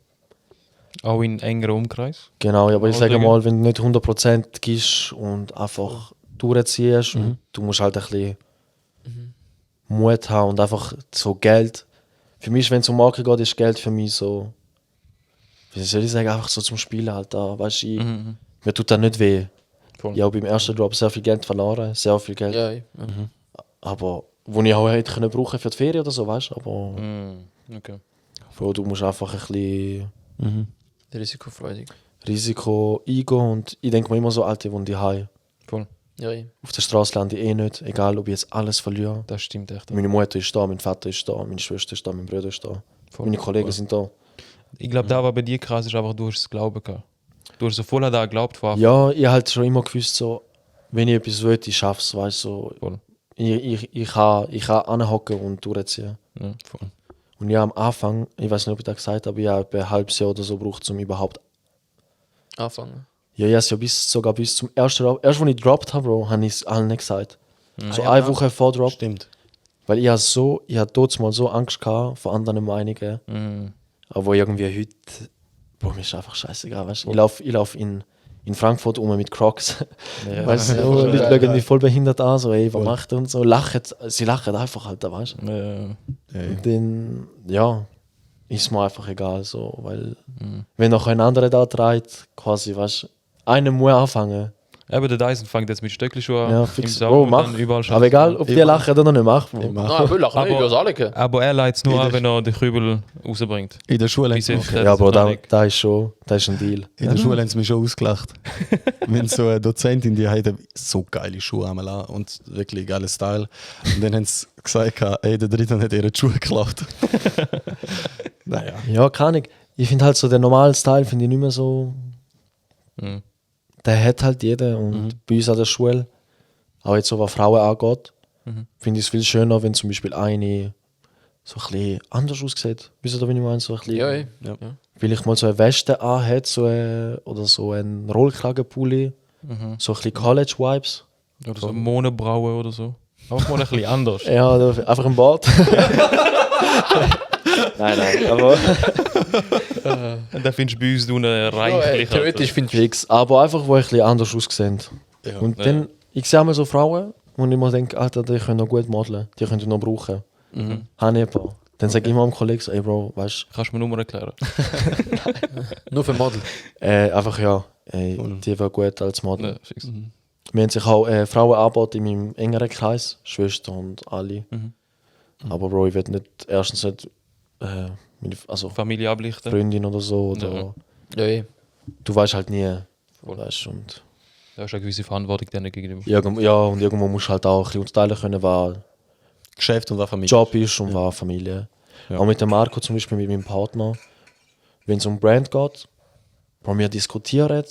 Auch in engeren Umkreis. genau, aber ich sage Ausdrücke. mal, wenn du nicht 100% gibst und einfach durchziehst und du musst halt ein bisschen Mut haben und einfach so Geld. Für mich, wenn es um Marke geht, ist Geld für mich so, wie soll ich sagen, einfach so zum Spielen halt da, weißt du, mir tut das nicht weh. Voll. Ich habe beim ersten Drop sehr viel Geld verloren, sehr viel Geld. Ja, ja. Aber wo ich auch hätte können brauchen für die Ferien oder so, weißt du, aber Okay. Bro, du musst einfach ein bisschen Risikofreudig. Risiko eingehen und ich denke mir immer so, Alte, wohnen die Hause. Voll. Ja, ja. Auf der Straße lande ich eh nicht, egal ob ich jetzt alles verliere. Das stimmt echt. Meine Mutter ist da, mein Vater ist da, meine Schwester ist da, mein Bruder ist da. Voll. Meine Kollegen sind da. Ich glaube, da war bei dir krass, ist einfach, du hast es Glauben gehabt. Du hast so voll da geglaubt von Anfang. Ja, ich halt schon immer gewusst, so, wenn ich etwas will, ich schaffe es, weißt du. So, Voll. ich kann anhocken und durchziehen. Ja, voll. Und ja, am Anfang, ich weiß nicht, ob ich das gesagt habe, ich habe ein halbes Jahr oder so gebraucht, um überhaupt. Anfangen. Ja, ja, sogar bis zum ersten Drop. Erst, als ich gedroppt habe, Bro, habe ich es allen nicht gesagt. So ja, eine klar. Woche vor Drop. Stimmt. Weil ich habe dort mal so Angst gehabt vor anderen Meinungen. Aber irgendwie heute, Bro, mir ist einfach scheißegal, weißt du. Ich lauf in Frankfurt mit Crocs. Weißt du, voll die geil, schauen mich voll behindert an, so, ey, was macht ihr und so. Sie lachen einfach halt, weißt du. Und dann, ja, ist mir einfach egal, so, weil, wenn noch ein anderer da treibt, quasi, weißt du, einer muss anfangen. Eben, der Dyson fängt jetzt mit Stöckelschuhen Ja, im fix. Sommer Bro, und mach. dann überall Aber egal, ob die lachen oder nicht, mach. Bro. Nein, ich will lachen, ich will es alle. Aber er leitet es nur an, wenn er den Kübel rausbringt. In der Schule haben Bis sie jetzt mich, hat Ja, es Bro, noch nicht. da ist ein Deal. in der Schule haben sie mich schon ausgelacht. Wenn so eine Dozentin, die hat so geile Schuhe einmal an und wirklich geiler Style. Und dann haben sie gesagt, ey, der Dritte hat ihre Schuhe geklaut. Naja. Ja, keine Ahnung. Ich finde halt so den normalen Style finde ich nicht mehr so. Der hat halt jeder und bei uns an der Schule, auch jetzt so was Frauen angeht, finde ich es viel schöner, wenn zum Beispiel eine so ein bisschen anders aussieht. Wisst ihr, wie ich meine? So ein bisschen, Ja, ja. vielleicht mal so eine Weste anhat oder so ein Rollkragenpulli, so ein bisschen College-Vibes. Oder so Monobraue oder so. Einfach mal ein bisschen anders. Ja, oder einfach ein Bart. nein, aber Da findest du bei uns eine Ja, reichlich. theoretisch finde ich fix. Aber einfach, wo ein bisschen anders aussehen. Ja. Und dann, ich sehe mal so Frauen, wo ich mir denke, Alter, die können noch gut modeln, die können noch brauchen. Habe ich ein paar. Dann sage ich immer am Kollegen so, ey Bro, weißt Kannst du mir nur erklären? nur für Model. du, einfach ja, ey, die wäre gut als Model. Ja, fix. Wir haben sich auch Frauen angeboten in meinem engeren Kreis, Schwestern und alle. Aber Bro, ich will nicht, erstens nicht, also Familie ablichten. Freundin oder so, oder Ja, ja. du weißt halt nie. Weißt, und Da hast du eine gewisse Verantwortung denen gegenüber. und irgendwo musst du halt auch ein bisschen unterteilen können, was Geschäft und was Familie. Job ist und was Familie. Auch mit dem Marco zum Beispiel, mit meinem Partner, wenn es um Brand geht, wo wir diskutieren,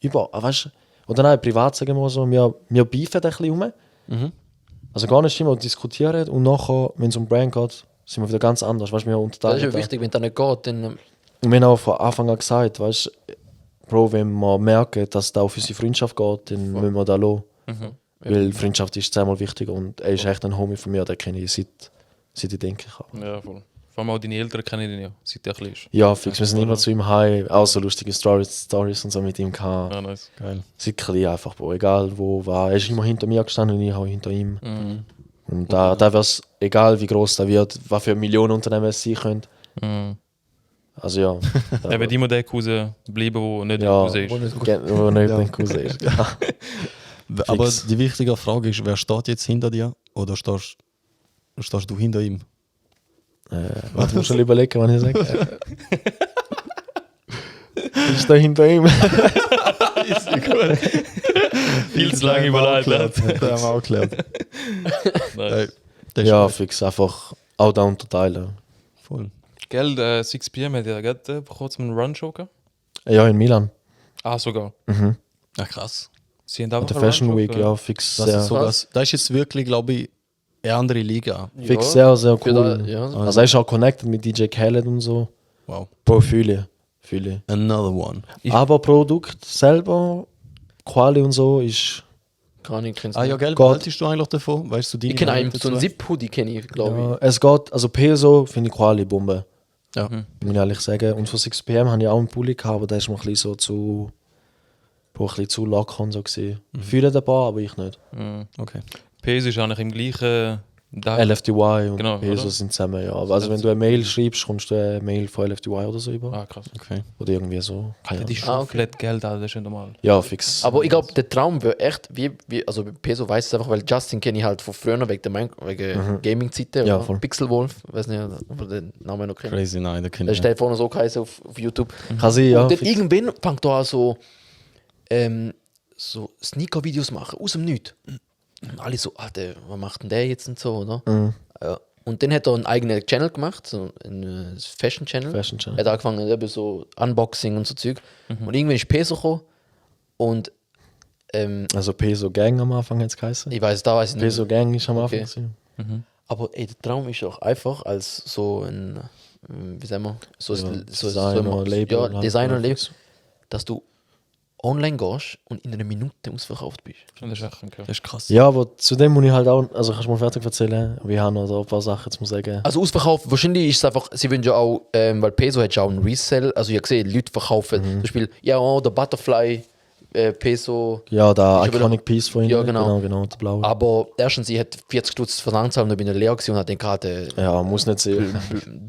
weißt du, oder nein, privat sagen wir so, wir beefen ein bisschen rum. Also gar nicht immer diskutieren und nachher, wenn es um Brand geht, sind wir wieder ganz anders, weißt du, wir Das unterteilen. ist ja wichtig, wenn das nicht geht, dann Und wir haben auch von Anfang an gesagt, weißt du, Bro, wenn wir merken, dass da auf unsere Freundschaft geht, dann müssen wir da lassen. Weil Freundschaft ist zehnmal wichtiger und er ist echt ein Homie von mir, den kenne ich seit ich denke ich habe. Ja, voll. Vor allem auch deine Eltern kennen ihn ja, seit er klein ist. Ja, fix, wir sind immer zu ihm heim, auch so lustige Stories und so mit ihm gehabt. Ja, nice. Geil. Seit klein einfach, Bro, egal wo war. Er ist immer hinter mir gestanden und ich auch hinter ihm. Und da wäre es, egal wie groß der wird, was für Millionen Unternehmen es sein können. Mhm. Also ja. Er wird immer der Cousin bleiben, der nicht ja, der Cousin ist. wo nicht ein Cousin ist. Aber Fix. die wichtige Frage ist, wer steht jetzt hinter dir? Oder stehst du hinter ihm? Warte, muss schon überlegen, was ich sage. Ich stehe hinter ihm. Viel zu lange überlegt. Das haben wir auch geklärt. Nice. Das ist Ja, gut. fix, einfach auch da unterteilen. Voll. Gell, 6 PM hat ja gerade vor kurzem einen Run-Show gehabt. Ja, in Milan. Ah, sogar. Ja, krass. Sie haben einfach Der einen Fashion Run-Show Week, gehabt. ja, fix. Das Sehr, ist, das ist jetzt wirklich, glaube ich, eine andere Liga. fix sehr, sehr Für cool. da- ja. Also er ist auch connected mit DJ Khaled und so. Wow. Bro, fühle. Fühle. Another one. Aber Produkt selber, Quali und so, ist. Kann ich kenn's Ah ja, nicht. gell, Gott. was haltest du eigentlich davon? Weißt du die? Ich kenne einen, Meinung so einen dazu? Zip-Hoodie kenne ich, glaube Ja, es geht, also Peso finde ich Quali Bombe. Ja. Muss ich ehrlich sagen. Und von 6 PM habe ich auch einen Pulli gehabt, aber der ist mir ein bisschen so zu. Bro, ein bisschen zu locker und so gesehen. Fühle ein paar, aber ich nicht. Okay. PS ist eigentlich im gleichen Tag. LFDY und Genau, Peso oder? sind zusammen, ja. Aber also wenn du eine Mail schreibst, kommst du eine Mail von LFDY oder so über. Ah, krass. Okay. Oder irgendwie so. Keine Die Ahnung. schon okay. flat Geld, Alter, das ist ja normal. Ja, fix. Aber ich glaube, der Traum wäre echt, also bei Peso weiß es einfach, weil Justin kenne ich halt von früher wegen Gaming-Zeiten. Ja, oder? voll. Pixelwolf, weiß nicht, ob ihr den Namen noch kennt. Crazy, nein, der kennt Der ich. steht vorne so geheißen auf YouTube. Kann sein, ja. Und dann fix. irgendwann fängt er an so Sneaker-Videos machen, aus dem Nichts. Und alle so, was macht denn der jetzt und so, oder? Ja. Und dann hat er einen eigenen Channel gemacht, so einen Fashion-Channel. Fashion Channel. Er hat angefangen mit eben so Unboxing und so Zeug. Und irgendwann ist Peso gekommen und Also Peso Gang am Anfang hat es geheißen. ich weiß nicht. Peso Gang ist am Anfang. Okay. gewesen. Aber ey, der Traum ist auch einfach als so ein, wie sagen wir, so Ja, ein Designer, Label ja, halt, Designer ja, Label, fix. dass du online gehst und in einer Minute ausverkauft bist. Das ist echt okay. Das ist krass. Ja, aber zu dem muss ich halt auch, also kannst du mal fertig erzählen, wir haben noch da ein paar Sachen zu sagen. Also ausverkauft, wahrscheinlich ist es einfach, sie wollen ja auch, weil Peso hat ja auch einen Resell, also ich habe gesehen, Leute verkaufen, zum Beispiel, ja, oh, der Butterfly, Peso, Ja, der Ich hab Iconic wieder- Piece von ihnen. Ja, genau. Genau, der blaue. aber erstens, sie hat 40 Stutz Versandzahl und ich bin leer gewesen und hat den gerade Ja, muss nicht sehen.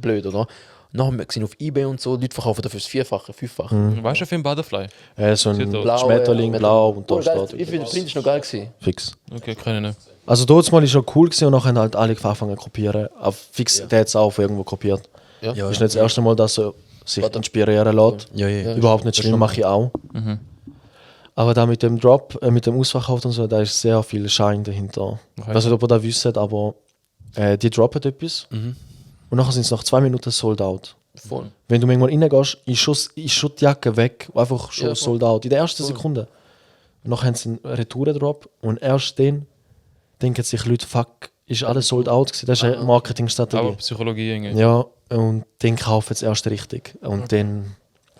blöd, oder? Nachher haben wir gesehen auf Ebay und so, Leute verkaufen dafür das Vierfache, Fünffache. Weißt du, für ein Butterfly? So ein Sieht aus. Blaue, Schmetterling, blau und da Oh, geil. steht Ich finde, der Print ist noch geil gewesen. fix. Okay, kann ich nicht. Also dort mal ist schon cool gewesen und nachher haben halt alle angefangen zu kopieren. Aber fix, der hat es auch von irgendwo kopiert. Ja. Das ist nicht das erste Mal, dass er sich inspirieren lässt. Ja, ja. Überhaupt nicht schlimm, mache ich auch. Aber da mit dem Drop, mit dem Ausverkauf und so, da ist sehr viel Schein dahinter. Ich weiß nicht, ob ihr das wisst, aber die droppen etwas und nachher sind es nach 2 Minuten sold out. Voll. Wenn du manchmal reingehst, ist schon die Jacke weg, einfach schon Ja, voll. sold out. In der ersten Sekunde. Und nachher haben sie einen Retouren-Drop und erst dann denken sich Leute, fuck, ist alles sold out gewesen. Das ist eine Marketingstrategie. Aber Psychologie irgendwie. Ja, und dann kaufen sie erst richtig. Und dann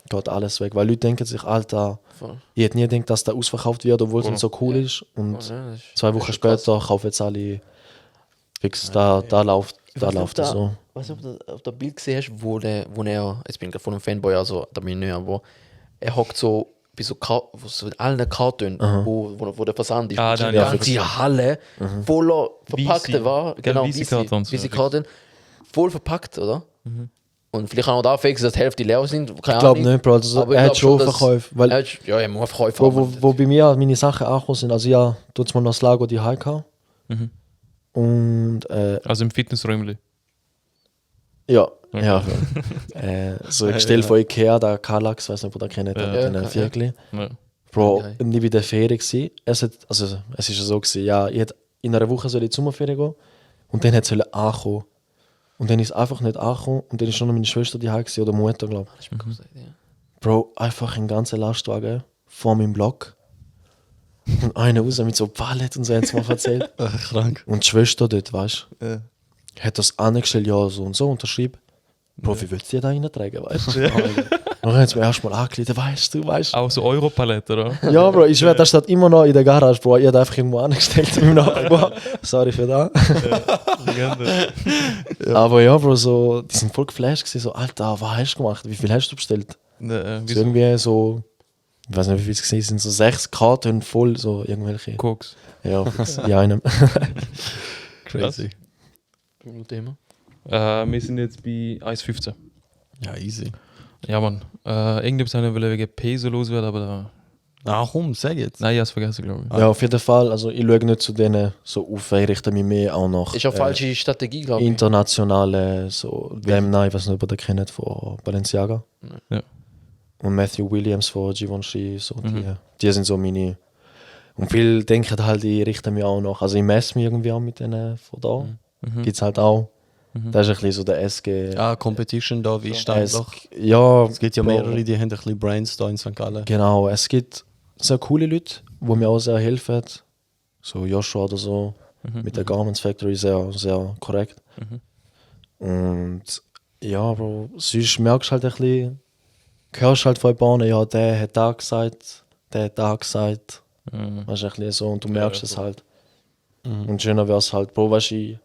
geht alles weg. Weil Leute denken sich, Alter, Voll. ich hätte nie gedacht, dass der ausverkauft wird, obwohl es nicht so cool ist. Und Ja, das ist- 2 das Wochen ist später kaufen jetzt alle fix. Da läuft es so. Weißt du, ob du auf der Bild gesehen hast, wo er, jetzt bin ich gerade von einem Fanboy, also da bin ich nicht, aber er hockt so bei so, so in allen Karton, wo der Versand ist. Ah, die dann, ja, ganze Halle voller verpackte Weisse. war. Gell, Genau, weisse Kartons, weisse ja, Karton. Voll verpackt, oder? Und vielleicht auch noch da fix, dass die Hälfte leer sind. Keine Ich glaube Ahnung. nicht, Bro. Also, Aber ich er hat glaub schon dass- Verkäufe. Weil Ja, er muss Verkäufe wo, haben. wo bei mir meine Sachen angekommen sind, also ja, tut mal noch das Lager die Heika. Und Also im Fitnessräumli. ja, ja. So ein Gestell von Ikea, der Kallax, weiß nicht, ob ihr das kennt, Ja. mit den Ja, Vierkli. Ja. Bro, Geil. ich war in der Ferien. Es ist ja so gewesen, ja, ich hätte in einer Woche soll ich in die Sommerferien gehen und dann hätte es ankommen. Und dann ist es einfach nicht angekommen und dann ist schon noch meine Schwester die gewesen, oder Mutter, glaube ich. Hast du mir gesagt, ja. Bro, einfach einen ganzen Lastwagen vor meinem Block. Und einer raus mit so Pallet und so, haben sie mir erzählt. Krank. Und die Schwester dort, weißt du, hat das angestellt, ja, so und so, unterschrieben. Bro, wie willst du die da reintragen, weißt du? Dann haben sie mir erstmal angelegt, weißt du. Auch so Europalette, oder? Ja, Bro, ich schwör, das steht immer noch in der Garage, Bro. Ich habe einfach irgendwo angestellt zu meinem Nachbar. Sorry für das. Aber ja, Bro, so, die sind voll geflasht gewesen, so, Alter, was hast du gemacht? Wie viel hast du bestellt? So Wieso? irgendwie so, ich weiß nicht, wie viel es gewesen sind, so 6 Karten voll, so irgendwelche. Koks. Ja, in einem. Crazy. Thema. Wir sind jetzt bei 1,15. Ja, easy. Ja, Mann. Irgendetwas haben wir wegen Peso loswerden, aber da. Warum? Sag jetzt. Nein, ich hab's vergessen, glaube ich. Ja, auf jeden Fall, also ich schaue nicht zu denen so auf, ich richte mich mehr auch nach Ist ja falsche Strategie, glaube ich. internationale, so, nein, ich weiß nicht, ob ihr den kennt, von Balenciaga. Ja. Und Matthew Williams von Givenchy, so, die sind so meine. Und viele denken halt, ich richte mich auch nach, also ich messe mich irgendwie auch mit denen von da. Gibt es halt auch. Das ist ein bisschen so der SG. Competition da, wie steht doch. Ja, Es gibt ja Bro, mehrere, die haben ein bisschen Brains da in St. Gallen. Genau, es gibt sehr coole Leute, die mir auch sehr helfen. So Joshua oder so, mit der Garments Factory, sehr, sehr korrekt. Und ja, Bro, sonst merkst du halt ein bisschen, hörst halt von Bahnen, ja, der hat da gesagt, der hat da gesagt. Weißt du, ein bisschen so, und du merkst es halt. Und schöner wäre es halt, Bro, weißt du,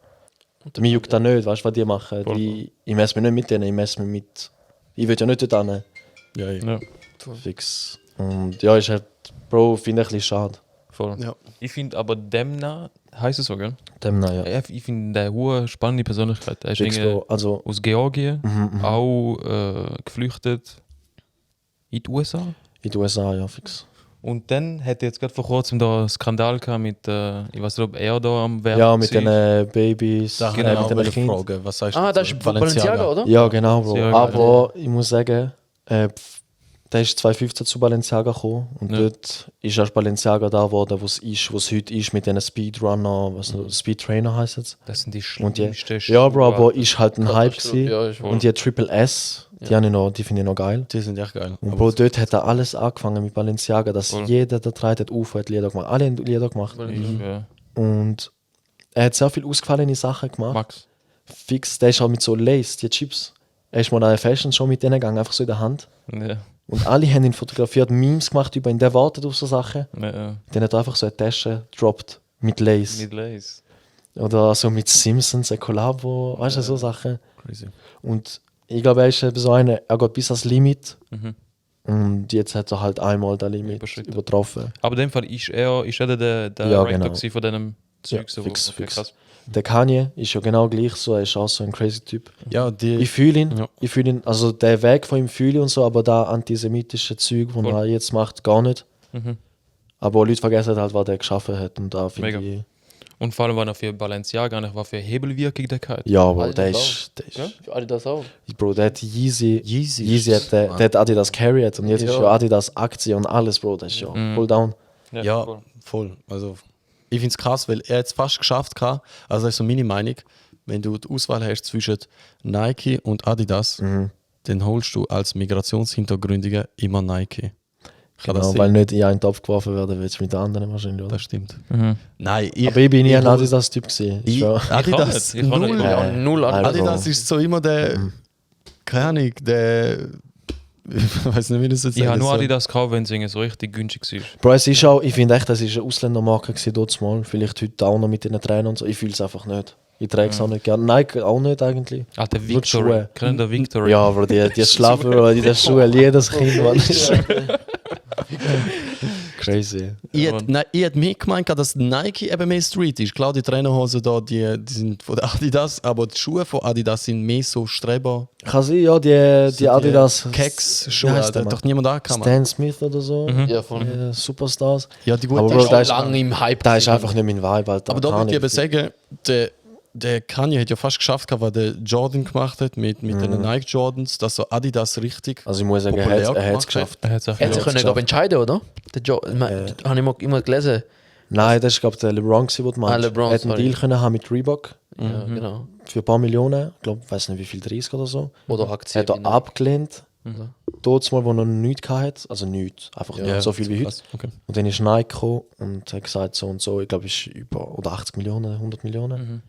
mir juckt das nicht, weißt du, was die machen. Ich messe mich nicht mit denen, ich messe mich mit. Ich will ja nicht dort hin. Ja, ja. Ja, Fix. Und ja, ist halt, Bro, finde ich ein bisschen schade. voll. Ja. Ich finde aber Demna, heißt es so, gell? Dem, ja. Ja, ich finde der hohe spannende Persönlichkeit. Er ist Fix, irgendwie Bro. Also, aus Georgien, auch geflüchtet in die USA. in den USA, ja, fix. Und dann hat er jetzt gerade vor kurzem da einen Skandal gehabt mit, ich weiß nicht, ob er da am Werk Ja, mit war. den Babys, Da genau, mit den wollte Kindern. fragen, was sagst Ah, du das zu ist von Balenciaga, oder? Ja, genau, Bro. Sehr geil. Aber ich muss sagen, der ist 2015 zu Balenciaga gekommen. Und dort ist erst Balenciaga da geworden, wo es heute ist, mit diesen Speedrunner, was noch, Speedtrainer heisst es. Das sind die Und die, schlimmsten ja, Bro, Schuhe. aber ist halt ein Hype gewesen. Ja, ist Und die Triple S, die finde ich noch geil. Die sind echt geil. Und Bro, dort hat er alles angefangen mit Balenciaga, dass Voll. jeder, der treibt, hat auf, hat Lieder gemacht. Alle haben Lieder gemacht. Ja. Und er hat sehr viele ausgefallene Sachen gemacht. Max. Fix, der ist auch mit so Lace, die Chips. Er ist mal an eine Fashion Show mit denen gegangen, einfach so in der Hand. Ja. Und alle haben ihn fotografiert, Memes gemacht über ihn, der wartet auf so Sachen. Ja. Dann hat er einfach so eine Tasche gedroppt mit Lace. Mit Lace. Oder so mit Simpsons, ein Collabo, weißt du, so Sachen. Crazy. Und ich glaube, er ist eben so einer, er geht bis ans Limit. Und jetzt hat er halt einmal das Limit Überschritten. übertroffen. Aber in dem Fall ist er der Ja, Rector genau. gewesen von diesem Zeug. Ja, so, fix, okay, fix. krass. Der Kanye ist ja genau gleich so, er ist auch so ein crazy Typ. Ja, die. Ich fühle ihn, Ja. ich fühle ihn, also der Weg von ihm fühle ich und so, aber da antisemitische Zeug, was Voll. er jetzt macht, gar nicht. Aber Leute vergessen halt, was der geschaffen hat und da finde Mega. ich, Und vor allem, wenn er für Balenciaga nicht war, für Hebelwirkung der gehabt. ja, aber Adidas der auch. ist, Ja, für Adidas auch. Bro, der hat Yeezy Yeezy hat, der hat Adidas carried und jetzt ist Ja. ja Adidas Aktie und alles, Bro, das ist ja voll down. Ja, voll. Also, ich finde es krass, weil er jetzt fast geschafft hat. Also, das ist so meine Meinung. Wenn du die Auswahl hast zwischen Nike und Adidas, dann holst du als Migrationshintergründiger immer Nike. Kann das Genau, sein? weil nicht in einen Topf geworfen werden wird mit den anderen wahrscheinlich, oder? Das stimmt. Nein, Aber ich bin nie ein hol- Adidas-Typ gewesen. Ich, schon. Adidas, Ich kann nicht. null. Ja, null Alter. Adidas. Adidas ist so immer der, keine Ahnung, der, ich weiß nicht, wie das jetzt Ich habe nur so- Adidas gekauft, wenn es irgendwie so richtig günstig war. Bro, es ist auch, ich finde echt, das ist eine Ausländermarke gewesen dort mal. Vielleicht heute auch noch mit den Trainern und so. Ich fühle es einfach nicht. Ich trage es auch nicht gerne. Nike auch nicht eigentlich. Ah, der Nur die Victory. Schuhe. Kennen der Victory? Ja, aber die schlafen, Bro, die den Schuhe, jedes Kind, Mann. Crazy. Ich hätte mehr gemeint, dass Nike eben mehr Street ist. Klar, die Trainerhosen da, die sind von der Adidas, aber die Schuhe von Adidas sind mehr so Streber. Kann sein, ja, die Adidas. Keks-Schuhe, Wie heißt da der, hat doch Mann? niemand angekommen. Stan Smith oder so. Ja, voll. Superstars. Ja, die Aber guten. Bro, Schon da ist, lange im Hype. da ist gewesen. einfach nicht mein Vibe, Alter. Aber da Keine würde ich eben Ahnung. sagen, der Kanye hat ja fast geschafft, was der Jordan gemacht hat mit den Nike Jordans, dass so Adidas richtig. Also ich muss sagen, populär er hat gemacht es geschafft. Er hat es auch Er hat sich Ja, können, glaub, entscheiden, oder? Der habe ich immer gelesen. Nein, das ist glaube ich der LeBron, gewesen, den du meinst. LeBron, er hat einen sorry. Deal können haben mit Reebok Ja, genau. für ein paar Millionen. Ich glaube, weiß nicht wie viel, 30 oder so. Oder Aktien. Hat er genau. abgelehnt. Dort mal, wo er noch nichts hatte. Also nichts. Einfach nicht so viel wie heute. Krass, okay. Und dann ist Nike gekommen und hat gesagt so und so. Ich glaube, es ist über oder 80 Millionen, 100 Millionen.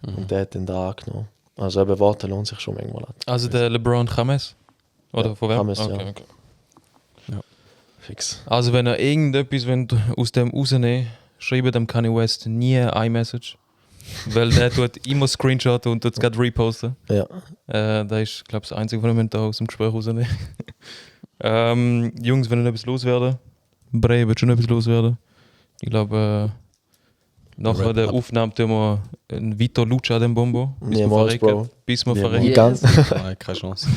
Und der hat dann da angenommen. Also eben warten lohnt sich schon manchmal. Also der LeBron James? Oder Ja, von wem? James, Okay, ja. okay. Fix. Also wenn ihr irgendetwas aus dem rausnehmen, schreibt dem Kanye West nie ein iMessage. Weil der tut immer Screenshot und tut es gerade reposten. Ja. Das ist, glaube ich, das Einzige, was wir da aus dem Gespräch rausnehmen. Jungs, wenn ihr etwas loswerden, Bray wird schon etwas loswerden. Ich glaube, nachher der Aufnahme tun wir einen Vito Lucha den Bombo. Bis wir Niemals, verrecken. Bro. Bis wir Niemals. verrecken. Nicht ganz. Nein, keine Chance.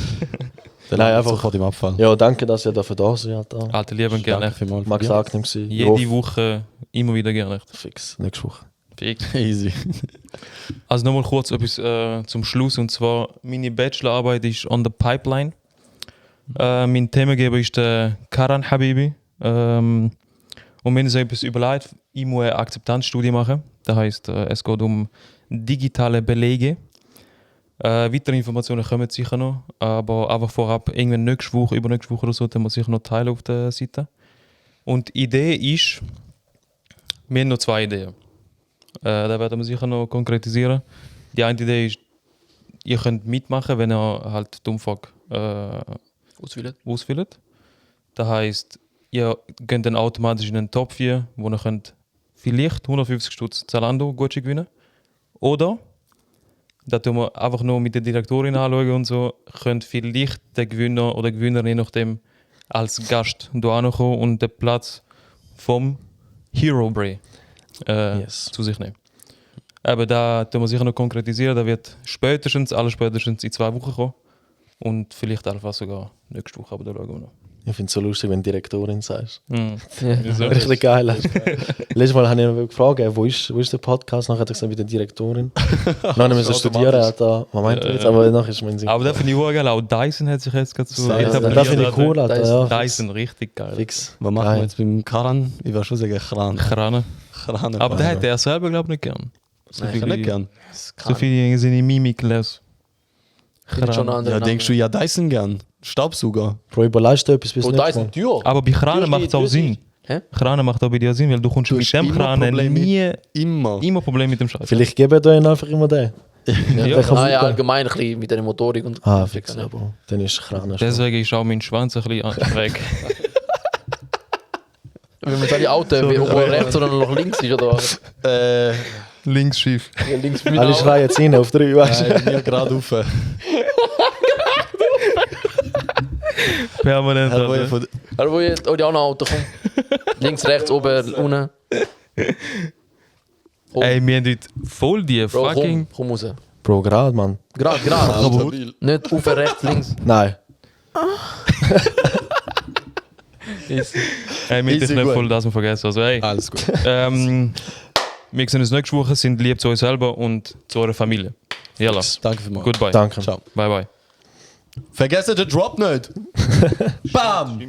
Dann Nein, einfach einfach- sofort im Abfall. Ja, danke, dass ihr dafür da seid. Alter. Alter, lieben gerne. Danke vielmals. Max Ja. angenehm gewesen. Jede Woche, immer wieder gerne. Fix, nächste Woche. Easy. Also nochmal kurz etwas zum Schluss. Und zwar, meine Bachelorarbeit ist on the pipeline. Mein Themengeber ist der Karan Habibi. Und wir haben uns etwas überlegt, ich muss eine Akzeptanzstudie machen. Das heisst, es geht um digitale Belege. Weitere Informationen kommen sicher noch, aber einfach vorab, irgendwann nächste Woche, übernächste Woche oder so, dann muss ich sicher noch teilen auf der Seite. Und die Idee ist, wir haben noch 2 Ideen. Da werden wir sicher noch konkretisieren. Die eine Idee ist, ihr könnt mitmachen, wenn ihr halt die Umfrage ausfüllt. Das heisst, ihr geht dann automatisch in den Top 4, wo ihr könnt vielleicht 150 Stutz Zalando Gutschein gewinnen. Oder, da tun wir einfach nur mit der Direktorin anschauen und so, könnt vielleicht der Gewinner oder Gewinnerin, je nachdem, als Gast hier kommen und den Platz vom Hero Bray Yes. zu sich nehmen. Aber da tun wir sicher noch konkretisieren, da wird spätestens in 2 Wochen kommen. Und vielleicht einfach sogar nächste Woche, aber da schauen wir noch. Ich finde es so lustig, wenn du Direktorin sagst. Wieso? Richtig geil. Letztes Mal habe ich ihn gefragt, wo ist der Podcast? Nachher hat er gesagt, mit der Direktorin. Dann müssen wir studieren. Alter. Was meint er jetzt? Aber nachher ist mein Sinn. Aber da finde ich auch geil, auch Dyson hat sich jetzt gerade so Ja, etabliert. das finde ich cool. Alter. Ja, Dyson, richtig geil. fix. Was machen Geil. wir jetzt beim Karan? Ich würde schon sagen Kran. Krane. Kran. Aber der hat er selber, glaube ich, nicht gern. So ich nicht gern. So viele seine Mimik lesen. Finde ich schon einen anderen Ja, denkst du ja Dyson gern? Staubsauger. Bro, überleist du etwas bis Namen. Und da ist nächstes ein Mal? Tür. Aber bei Kranen macht es auch Sinn. Hä? Kranen macht auch bei dir Sinn, weil du kommst Du mit hast dem immer Kranen Probleme. nie Immer. Probleme mit dem Scheiß. Vielleicht geben wir ihnen einfach immer den. Ja. Der kann Ah, ja, super. allgemein ein bisschen mit der Motorik und Fix, ja, Bro. Dann ist Kran. Deswegen ist auch mein Schwanz ein bisschen schräg. Wenn man alle Autos, ob er rechts oder noch links ist oder was? Links schief. Links Alle schreien jetzt rein auf 3, weißt du? Nein, mir gerade rauf. Permanent. Er will Alter. von- Aber wo jetzt auch die anderen Autos kommen. Links, rechts, oben, unten. Ey, wir haben heute voll die Bro, fucking. komm raus. Bro, gerade, Mann. Gerade. Stabil. Nicht auf, rechts, links. Nein. Easy. Ey, wir haben Easy nicht gut. voll das wir vergessen. Also, ey, Alles gut. wir sehen uns nächste Woche, sind lieb zu euch selber und zu eurer Familie. Yalla. Danke vielmals. Goodbye. Danke. Ciao. Bye bye. Vergesst den Drop nicht. Bam!